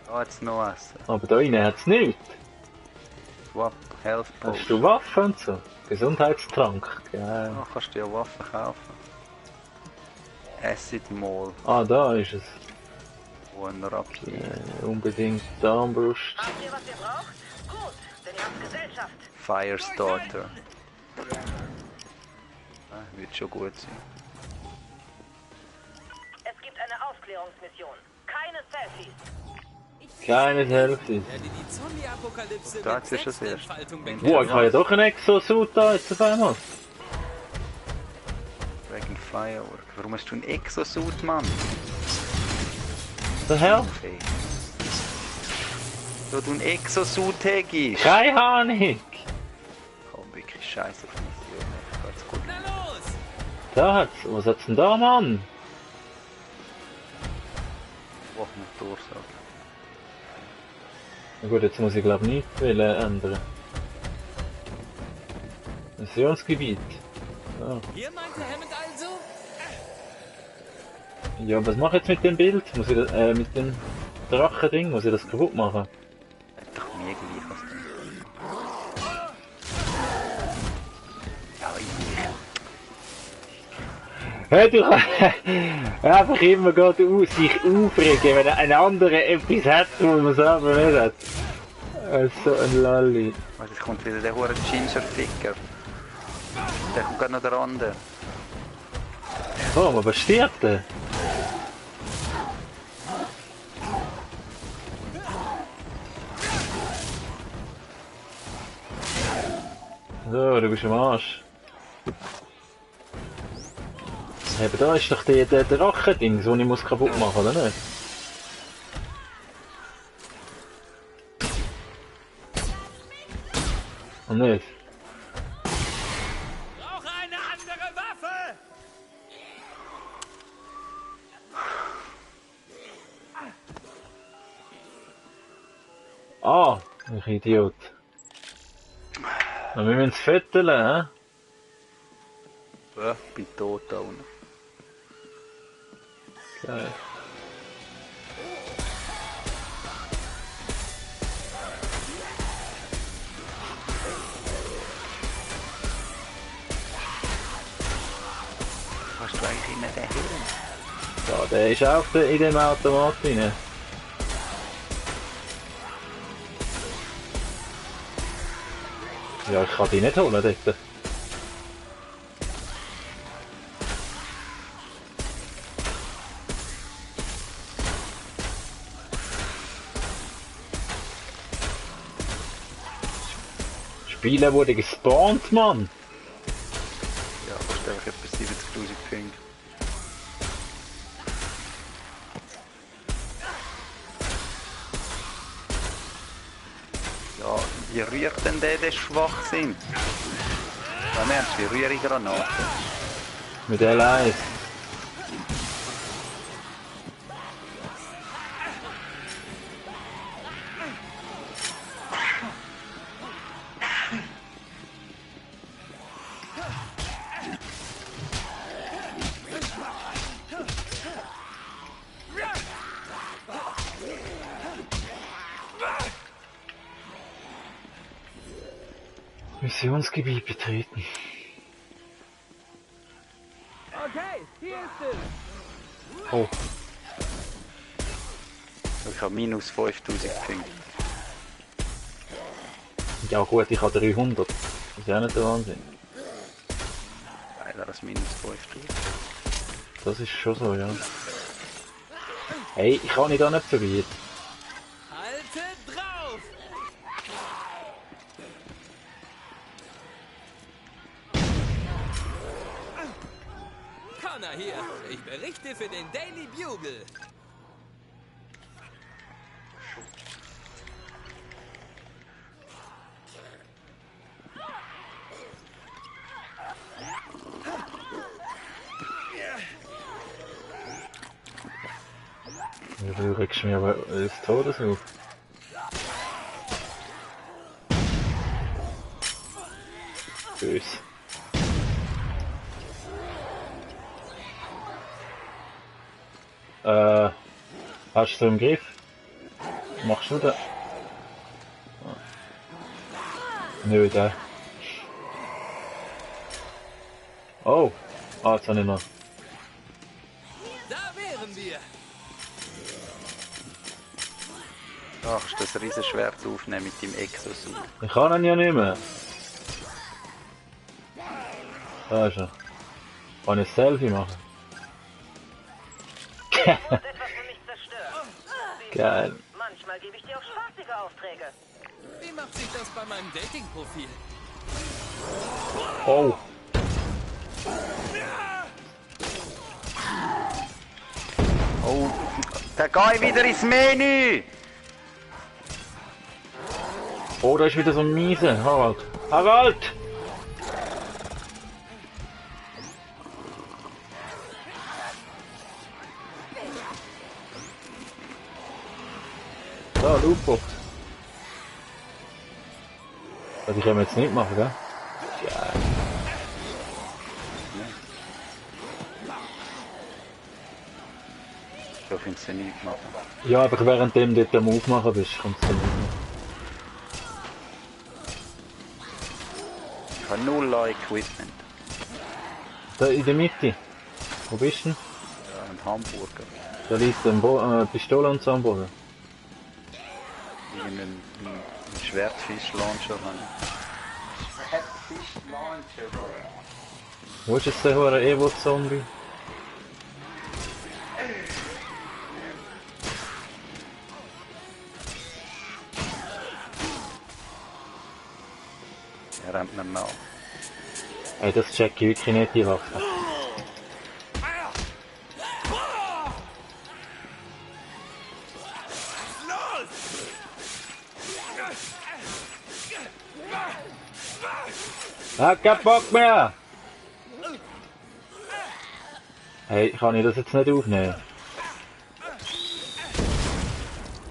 Da jetzt noch essen. Aber da rein hat's nichts. Swap, Health Hast Potion. du Waffen und so? Gesundheitstrank. Geil. Ah, kannst du ja Waffen kaufen. Acid Mall, Ah, da ist es. wo ein Rapid. Unbedingt die Armbrust. Habt ihr, was ihr braucht? Gut, denn ihr habt Gesellschaft. Firestarter. Ah, wird schon gut sein. Es gibt eine Aufklärungsmission. Keine Selfies. Keine Selfies. Werde die Zombie-Apokalypse Da mit ist es erst. Selbstentfaltung Wenn bekämpfen. Boah, ich habe ja doch einen Exosuit da jetzt auf einmal. Wegen Firework. Warum hast du einen Exosuit, Mann? Der Herr? Okay. Da du einen Exosuit hast. Keine Ahnung. Komm, wirklich scheiße auf Mission. Geht's gut. Na los! Da hat's. Was hat's denn da, Mann? Mach Motorsag. Na gut, jetzt muss ich glaube nichts ändern. Missionsgebiet. Ah. Hier meinte Hammond also? Ja, was mache ich jetzt mit dem Bild? Muss ich das, mit dem Drachending? Muss ich das kaputt machen? Hat doch mir gleich was drin. Ja, ich. Hör du einfach immer gerade sich aufregen, wenn ein anderer etwas hat, was man selber nicht hat. So ein Lalli. Also jetzt kommt wieder der hure Ginger-Ficker. Der kommt gerade noch der andere. Oh, was stirbt der? So, du bist am Arsch. Eben da ist doch der Drachending, so ich muss kaputt machen, oder nicht? Und nicht? Brauche eine andere Waffe! Ah, ich Idiot. Na, wir müssen es fetteln, hä? Ja, bin tot da unten. Geil. Hast du eigentlich immer den Hirn? Ja, der ist auch in dem Automat drin. Ja, ich kann die nicht holen dort. Spieler wurde gespawnt, Mann! einfach etwa 70.000 Punkte. Ja, wie rührt denn der Schwachsinn? Dann ernst, wie rühre ich Granaten? Mit L1. Missionsgebiet betreten. Okay, hier ist es. Oh, Ich habe minus 5.000 Punkte. ja gut, ich habe 300. Das ist ja nicht der Wahnsinn. Leider das minus 5.000. Das ist schon so, ja. Hey, ich kann nicht da nicht verbieten. Halte drauf! Connor hier. Ich berichte für den Daily Bugle. Du regst mich aber des Todes auf. Bös. Hast du im Griff? Machst du das? Nö, der. Oh! Ah, jetzt habe ich noch. Da wären wir. Ach, kannst das Riesenschwert aufnehmen mit dem Exosuit. Ich kann ihn ja nicht mehr. Da ist er. Kann ich ein Selfie machen? Etwas für mich zerstört. Geil. Manchmal gebe ich dir auch spaßige Aufträge. Wie macht sich das bei meinem Dating-Profil? Oh! Oh, da gehe ich wieder ins Menü! Oh, da ist wieder so ein Miese. Harald! Harald! Da, Lootbox. Das ich jetzt nicht machen, gell? Ja. Da findest du nichts machen. Ja, aber währenddem du dort am Aufmachen bist, kommst du nicht mehr. Ich habe null Equipment. Da in der Mitte. Wo bist du denn? Ja, ein Hamburger. Da liegt eine Pistole und so am Boden. Irgendein ein Schwertfisch-Launcher habe ich. Schwertfisch-Launcher? Wo ist jetzt der hohe Evo-Zombie? Er rennt mir nach. Ey, das check ich wirklich nicht, die Waffe. Hab keinen Bock mehr! Hey, kann ich das jetzt nicht aufnehmen?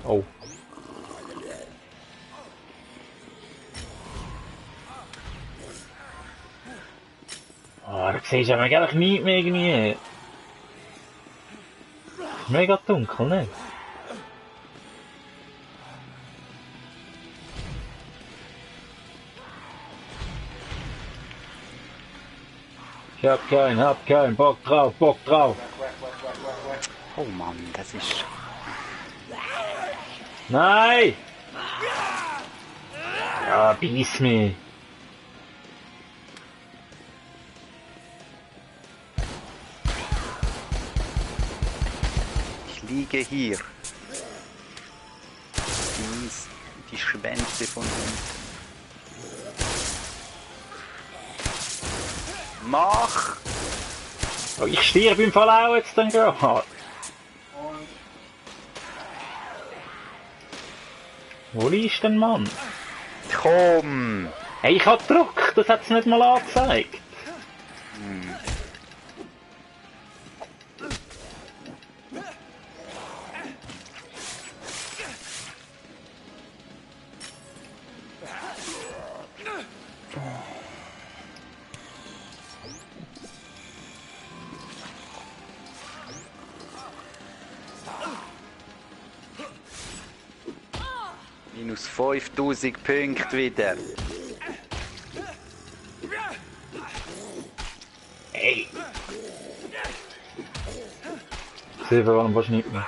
Oh. Oh, da siehst du aber gar nicht mehr irgendwie. Mega dunkel, ne? Hab keinen Bock drauf, Oh Mann, das ist... Nein! Ja, biss mich. Ich liege hier. Die Schwänze von unten. Mach! Oh, ich stirb im Fall auch jetzt dann gerade. Und Wo ist denn Mann? Komm! Hey, ich hab gedrückt, das hat's nicht mal angezeigt. Minus 5000 Punkte wieder. Hey! Ich sehe vor allem fast nicht mehr.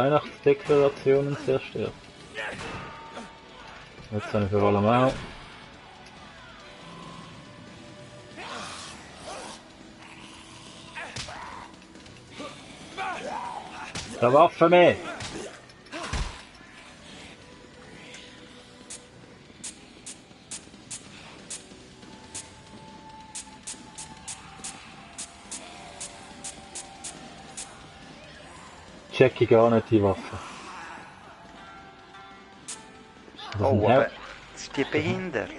Weihnachtsdekorationen zerstört. Jetzt habe ich für allem auch. Eine Waffe mehr! Check ich gar nicht die Waffe. Das Oh, ein aber Haupt- das ist die behindert.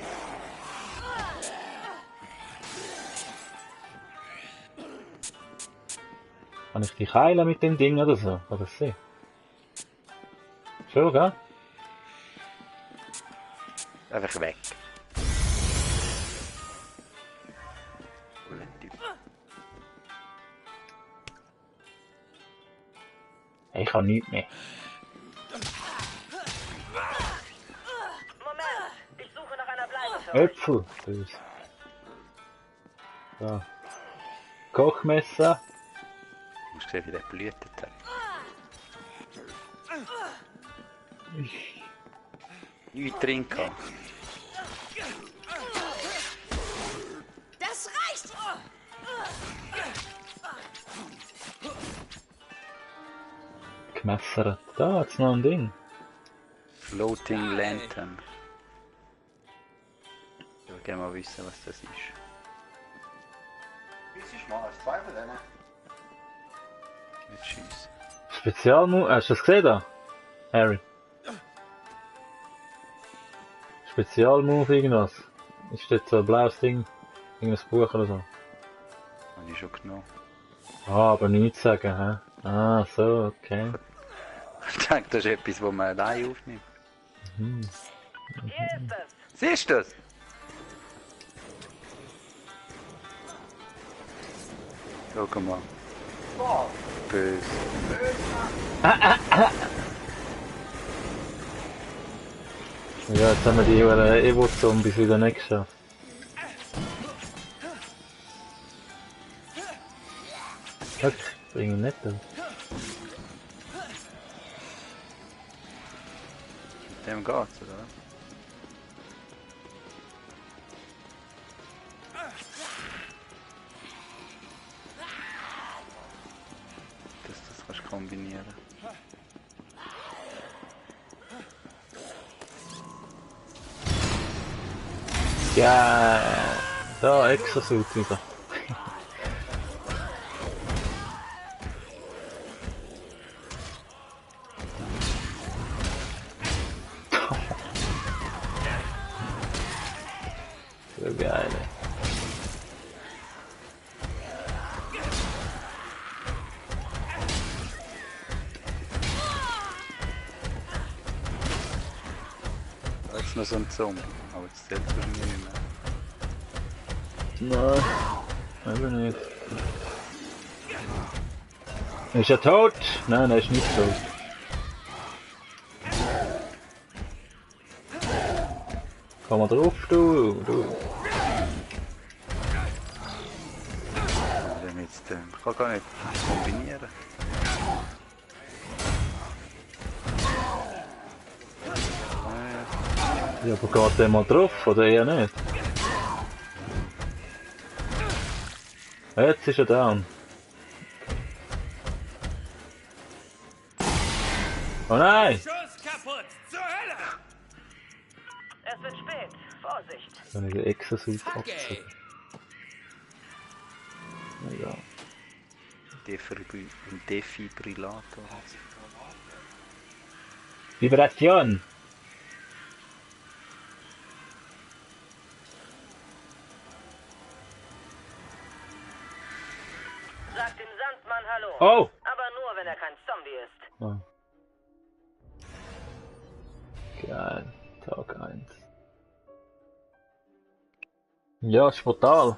Kann ich dich heilen mit dem Ding oder so? Kann das sein? Schon, gell? Einfach weg. Cooler Typ. Hey, ich habe nichts mehr. Moment, ich suche nach einer Bleibe für euch. Äpfel. Böse. So. Kochmesser. Du musst sehen, wie der blühtet hat. Nichts trinken. Das reicht! Gemessert. Da hat's noch ein Ding. Floating Lantern. Ich will gerne mal wissen, was das ist. wie ist mal als zwei von denen? Nicht schiessen. Spezialmove. Hast du das gesehen da? Harry. Spezialmove irgendwas. Ist das so ein blaues Ding? Irgendein Buch oder so? Habe ich schon genommen. Ah, aber nichts sagen, hä? Ah, so, okay. Ich denke, das ist etwas, was man allein aufnimmt. Hier ist es. Siehst du das? Schau mal. Boah, Böse. Ja, jetzt haben wir die Evo-Zombies wieder nicht geschafft. Wirklich, bringen nicht das. Mit dem geht's, oder? Dass du das kannst kombinieren. Ja, da Exosuit wieder. So geil. Ey. Da ist noch so ein Zombie, aber das zählt für mich nicht mehr. Nein, eben nicht. Ist er tot? Nein, er ist nicht tot. Komm mal drauf, du. Was denn jetzt? Ich kann gar nicht kombinieren. Ja, aber geht der mal drauf, oder eher nicht? Jetzt ist er down. Oh nein! Schuss kaputt! Zur Hölle! Es wird spät. Vorsicht. So eine Exosuit Fuck, ey! abgezogen. Ja. Defibrillator. Vibration! Sag dem Sandmann Hallo. Oh! Aber nur, wenn er kein Zombie ist. Oh. Geil, Tag 1. Ja, ist brutal.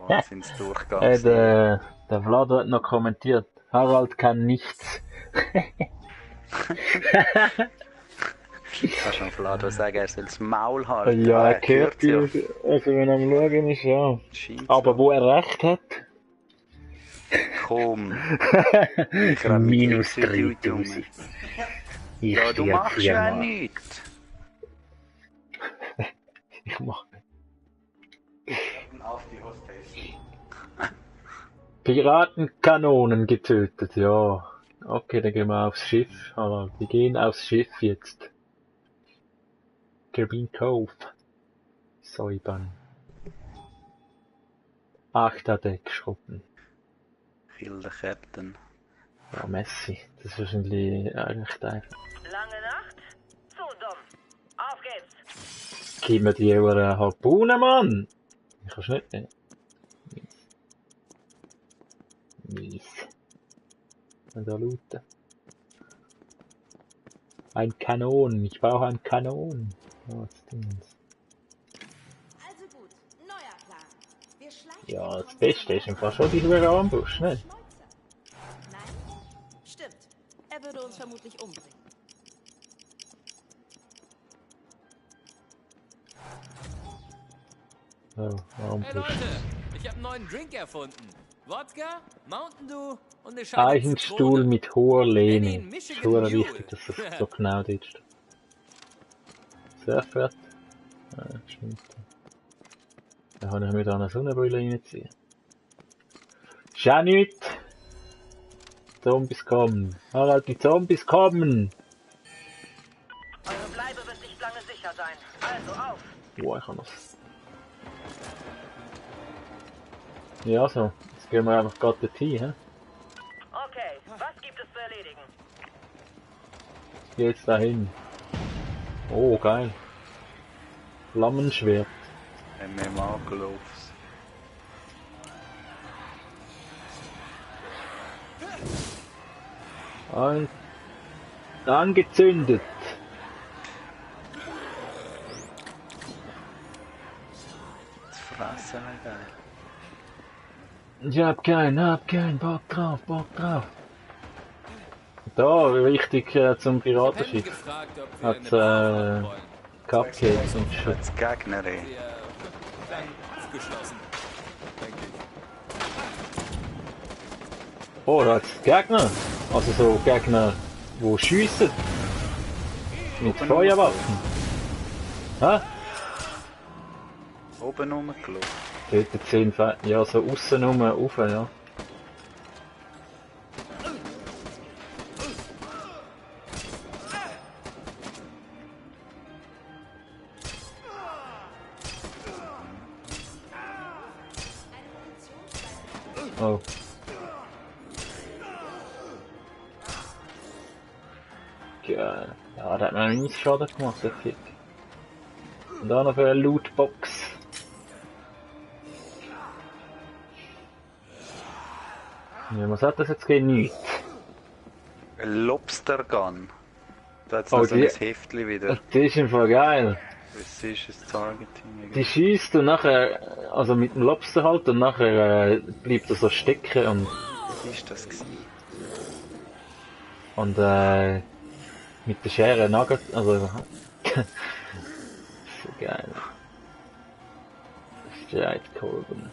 Wahnsinnsdurchgang. Der Vlad hat noch kommentiert. Harald kann nichts. Kannst du dem Vlado sagen, er soll das Maul halten? Ja, er hört ja. also wenn er am Schauen ist, ja. Scheint Aber so. wo er recht hat? Komm. Minus mit dem 3000. Ja, du machst ja nichts. Ich mach. Auf die Hostess. Piratenkanonen getötet, ja. Okay, dann gehen wir aufs Schiff. Harald, wir gehen aufs Schiff jetzt. Caribbean Cove. Säubern. 8 Deckschrubben. Kill the Captain. Ja, Messi. Das ist wahrscheinlich eigentlich einfach. Lange Nacht? Zu dumm. Auf geht's. Gib mir die eure Harpune, Mann! Ich kann's nicht nehmen. Mies. Und da looten. Ein Kanon. Ich brauche ein Kanon. Was Dings. Also gut, neuer Plan. Wir schleichen Ja, den das Beste ist einfach schon die Hure Ambush, ne? Schnäuzer. Nein? Stimmt. Er würde uns vermutlich umbringen. Oh, Ambush. Hey Leute, ich habe einen neuen Drink erfunden. Wodka, Mountain Dew und eine Scheibe Eichenstuhl Zitrone. mit hoher Lehne. Nenn ihn Ist Michigan schon Mule. wichtig, dass das so genau dort steht. Surfbrett. Stimmt. Da kann ich mir da eine Sonnenbrille reinziehen. Ist auch nichts. Zombies kommen. Harald, die Zombies kommen. Eure Bleibe wird nicht lange sicher sein. Also auf. Boah, ich kann das. Ja, so. Jetzt gehen wir einfach gerade dorthin, hä? Okay, was gibt es zu erledigen? Jetzt dahin. Oh, geil. Flammenschwert. MMA Gloves. Angezündet. Das Fressen wäre geil. Ich hab keinen Bock drauf. Da, richtig zum Ich hab Henry Piratenschiff. gefragt, ob wir Hat's, eine Bar machen wollen. Cupcakes und Shit. Als Gegner, ey. Wir dann aufgeschlossen, denke ich. Oh, da hat's Gegner. Also so Gegner, wo schiessen. Mit Feuerwaffen. Hä? Oben rumgelaufen. Dort 10 ja, so aussen rum, rauf, ja. Oh. Geil. Ja, der hat mir einen Schaden gemacht, der Fick. Und dann noch für eine Lootbox. Ja, was hat das jetzt gegen nichts? Ein Lobster Gun. Da hat es Oh, noch so die- ein Heftchen wieder. Das ist einfach geil. Was ist das Targeting? Die schießt und nachher, also mit dem Lobster halt, und nachher bleibt er so stecken Was ist das gewesen? und mit der Schere nagelt, also so geil. Streitkolben.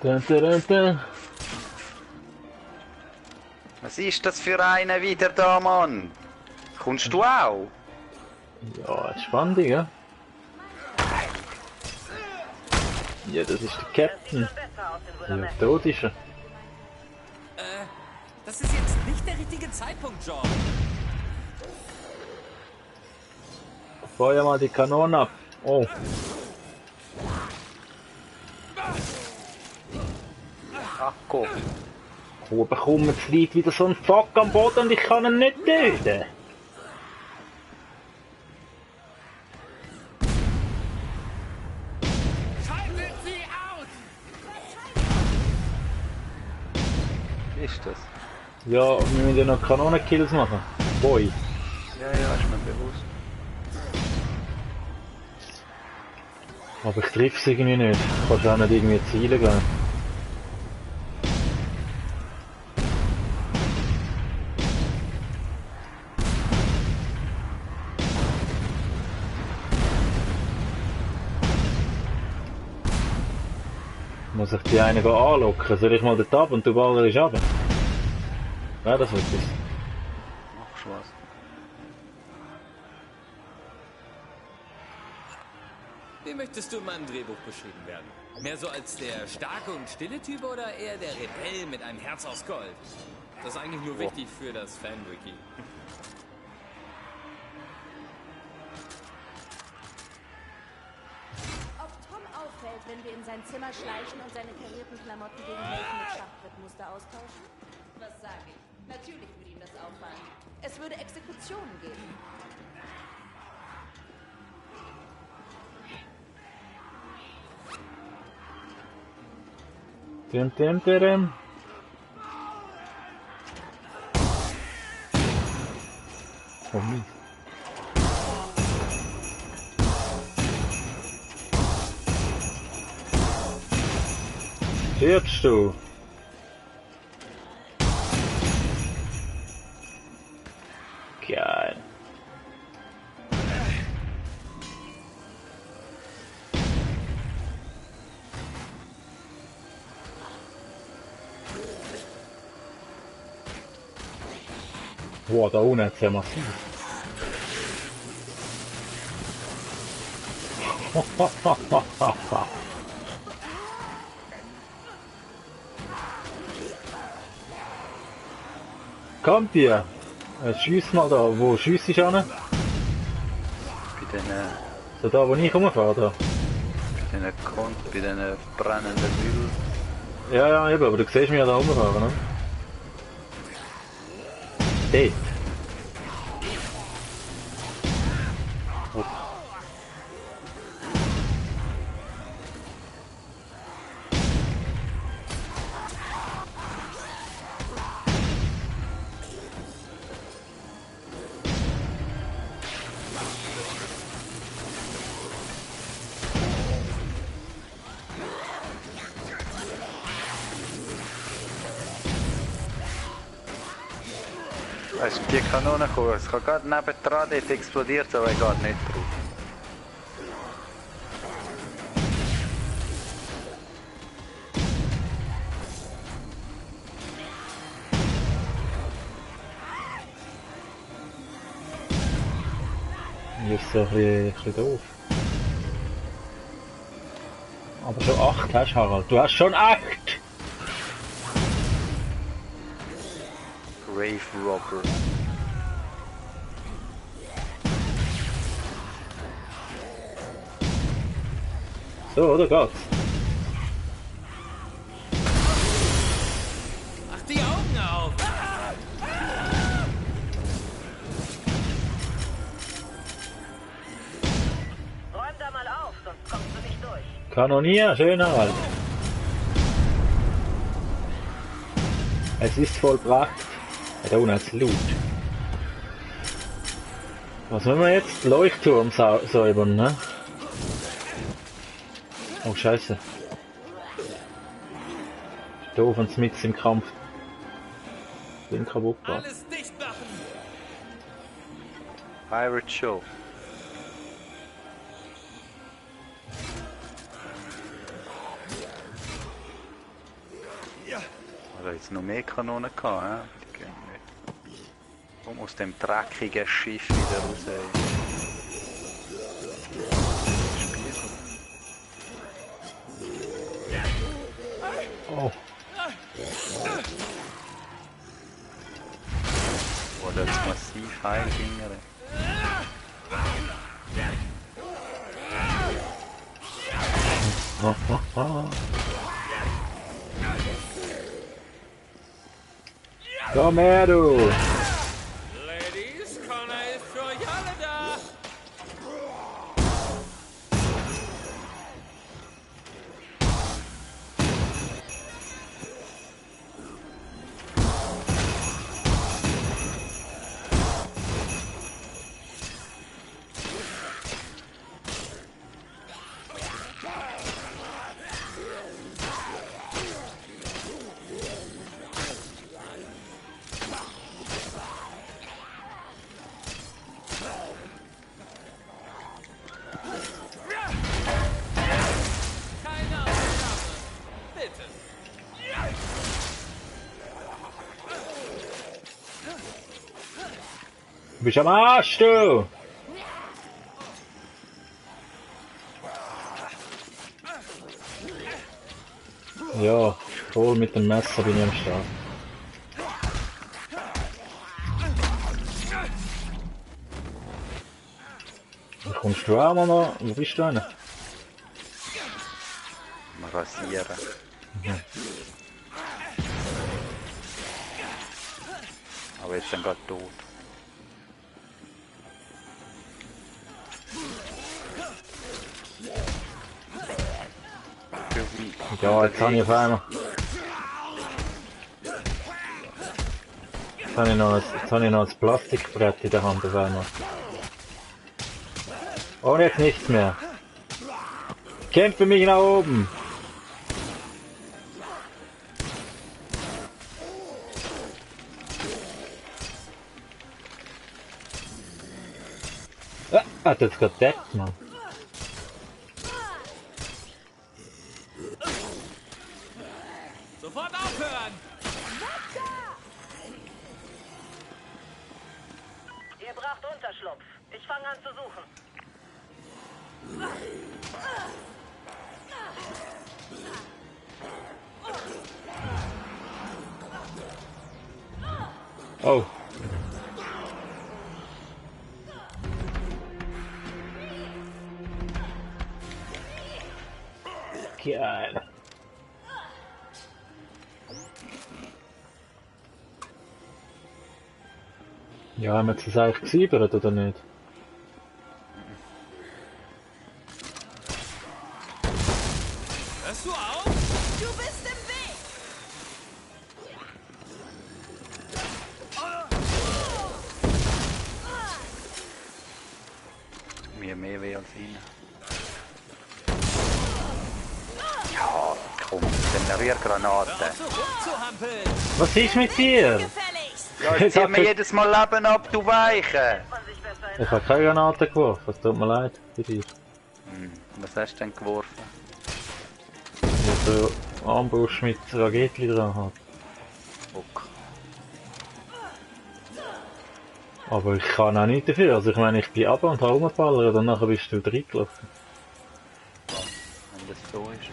Dun, dun, dun, dun. Was ist das für einer wieder da, Mann? Kommst du auch? Ja, spannend, ja? Ja, das ist der Captain. Besser aus in Ja, Budapest. tot ist er. Das ist jetzt nicht der richtige Zeitpunkt, John. Feuer mal die Kanone ab. Oh. Akku. Wo bekommt jetzt liegt wieder so ein Fuck am Boden und ich kann ihn nicht töten? Schaltet sie aus! Wie ist das? Ja, wir müssen ja noch Kanonenkills machen. Boy. Ja, ist mir bewusst. Aber ich treffe sie irgendwie nicht. Kannst auch nicht irgendwie zielen gehen. Muss ich die einen anlocken? Soll ich mal den Tab und du ballerst runter? Ja, das wird es. Machst du was? Wie möchtest du in meinem Drehbuch beschrieben werden? Mehr so als der starke und stille Typ oder eher der Rebell mit einem Herz aus Gold? Das ist eigentlich nur wichtig für das Fan-Wiki. Ob Tom auffällt, wenn wir in sein Zimmer schleichen und seine karierten Klamotten gegen Helfen mit Schachbrettmuster austauschen? Was sage ich? Natürlich würde ihm das auffallen. Es würde Exekutionen geben. Dim, dim, dim. Oh, mies. Stirbst du? Geil. Boah, da unten hat's ja massiv. Kommt ihr? Schiess mal da. Wo schiess ich an? Bei den, So da, wo ich rumfahre, da. bei den brennenden Müll. Ja, ja, eben, aber du siehst mich ja da rumfahren, ne? Dort. Weißt du, die Kanone kommen. Es kann gerade neben dran, dort explodiert, aber ich gehe nicht drauf. Hier ist so ein bisschen doof. Aber schon 8 hast du, Harald. Du hast schon 8! Grave Robber. So, oder geht's? Mach die Augen auf! Räum da mal auf, sonst kommst du nicht durch. Kanonier, schön, Harald. Es ist vollbracht. Ja, da unten hat's Loot. Was wollen wir jetzt? Leuchtturm säubern, ne? Oh, scheiße. Doof und mit im Kampf. Bin kaputt gemacht. Alles dicht machen! Pirate Show. Oder jetzt noch mehr Kanonen gehabt, hä? Okay. Komm aus dem dreckigen Schiff wieder raus. Ey. Oh. Oh, das ist massiv Heildinger. Komm her, du! Ladies, Connor ist für euch alle da. Keine Ausnahme. Bitte. Du bist am Arsch, du! Ja, voll mit dem Messer bin ich am Start. Wo kommst du auch mal noch? Wo bist du denn? Mal rasieren. Aber jetzt dann gerade tot. Ja, jetzt habe ich auf einmal. Jetzt habe ich noch das Plastikbrett in der Hand auf einmal. Oh, jetzt nichts mehr. Kämpfe mich nach oben! Hat jetzt gerade deckt, Mann. Sofort aufhören. Ihr braucht Unterschlupf. Ich fange an zu suchen. Oh. Geil. Ja, haben wir jetzt das eigentlich gesiebert, oder nicht? Hörst du auf? Du bist im Weg! Mir mehr weh als ihn. Ja, komm, Generiergranate. So rumzuhampeln. Was ist mit dir? Gefälligst! Ja, jetzt zieht mir jedes Mal Leben ab, du Weiche! Man sich besser Ich habe keine Granate geworfen, es tut mir leid für dich. Was hast du denn geworfen? Ich so Armbrust mit Raketli dran hat. Fuck. Aber ich kann auch nicht dafür. Also ich meine, ich bin runter und habe rumgeballert und nachher bist du reingelaufen. Wenn das so ist.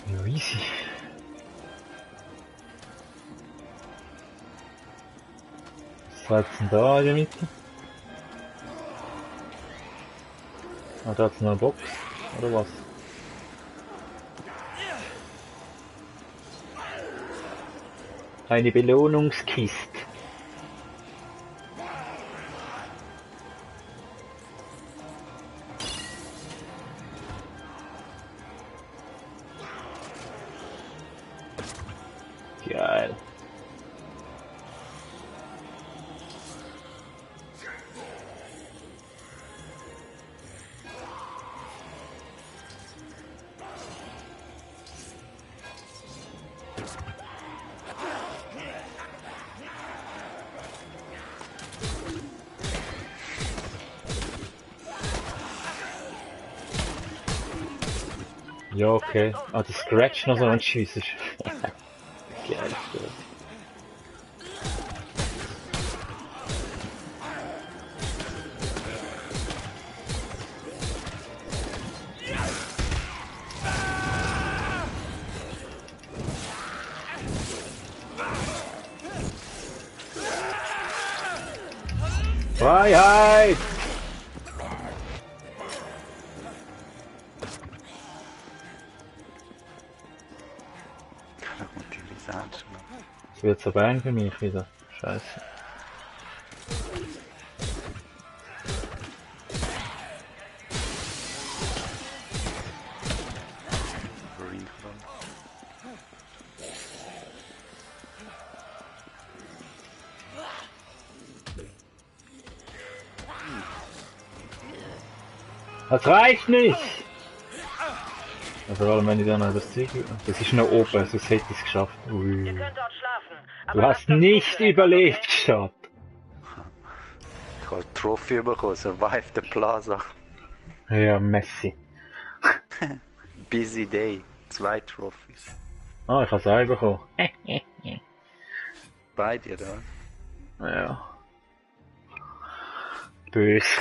Ja, easy. Was war jetzt denn da in der Mitte? Ah, da hat's noch eine Box, oder was? Eine Belohnungskiste. Ja, okay. Ah, das Scratch noch so ein Schiss ist. Geil. Freiheit! Da kommt die Visage noch. Es wird so bang für mich wieder. Scheiße. Reroll. Das reicht nicht! Vor allem wenn ich dann noch das Zeug... Das ist noch oben, sonst hätte ich es geschafft. Ui. Ihr könnt dort schlafen. Du hast nicht überlebt, Schat. Ich habe eine Trophy bekommen, Survive the Plaza. Ja, Messi. Busy Day, 2 Trophies. Ah, ich habe es auch bekommen. Bei dir da. Ja. Böse.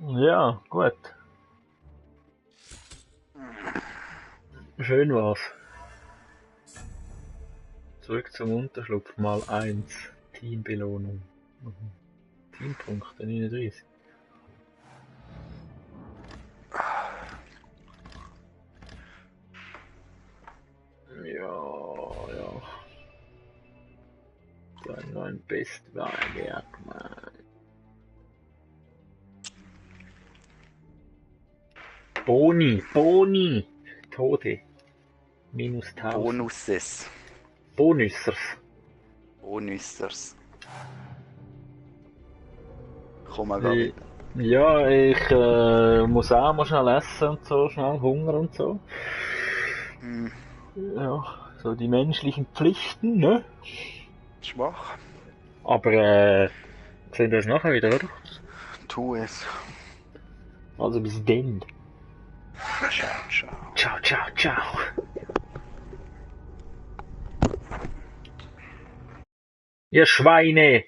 Ja, gut. Schön war's. Zurück zum Unterschlupf mal 1. Teambelohnung. Teampunkte 39. Ja. Dein neuen Bestwahlwerk, Mann. Boni. Tode. Minus 1000. Bonuses. Bonusers. Bonusers. Komm mal wieder. Ja, ich muss auch mal schnell essen und so, schnell Hunger und so. Hm, Ja, so die menschlichen Pflichten, ne? schwach. Aber sehen wir uns nachher wieder, oder? Tu es. Also bis denn. Ciao. Ciao. Ihr Schweine!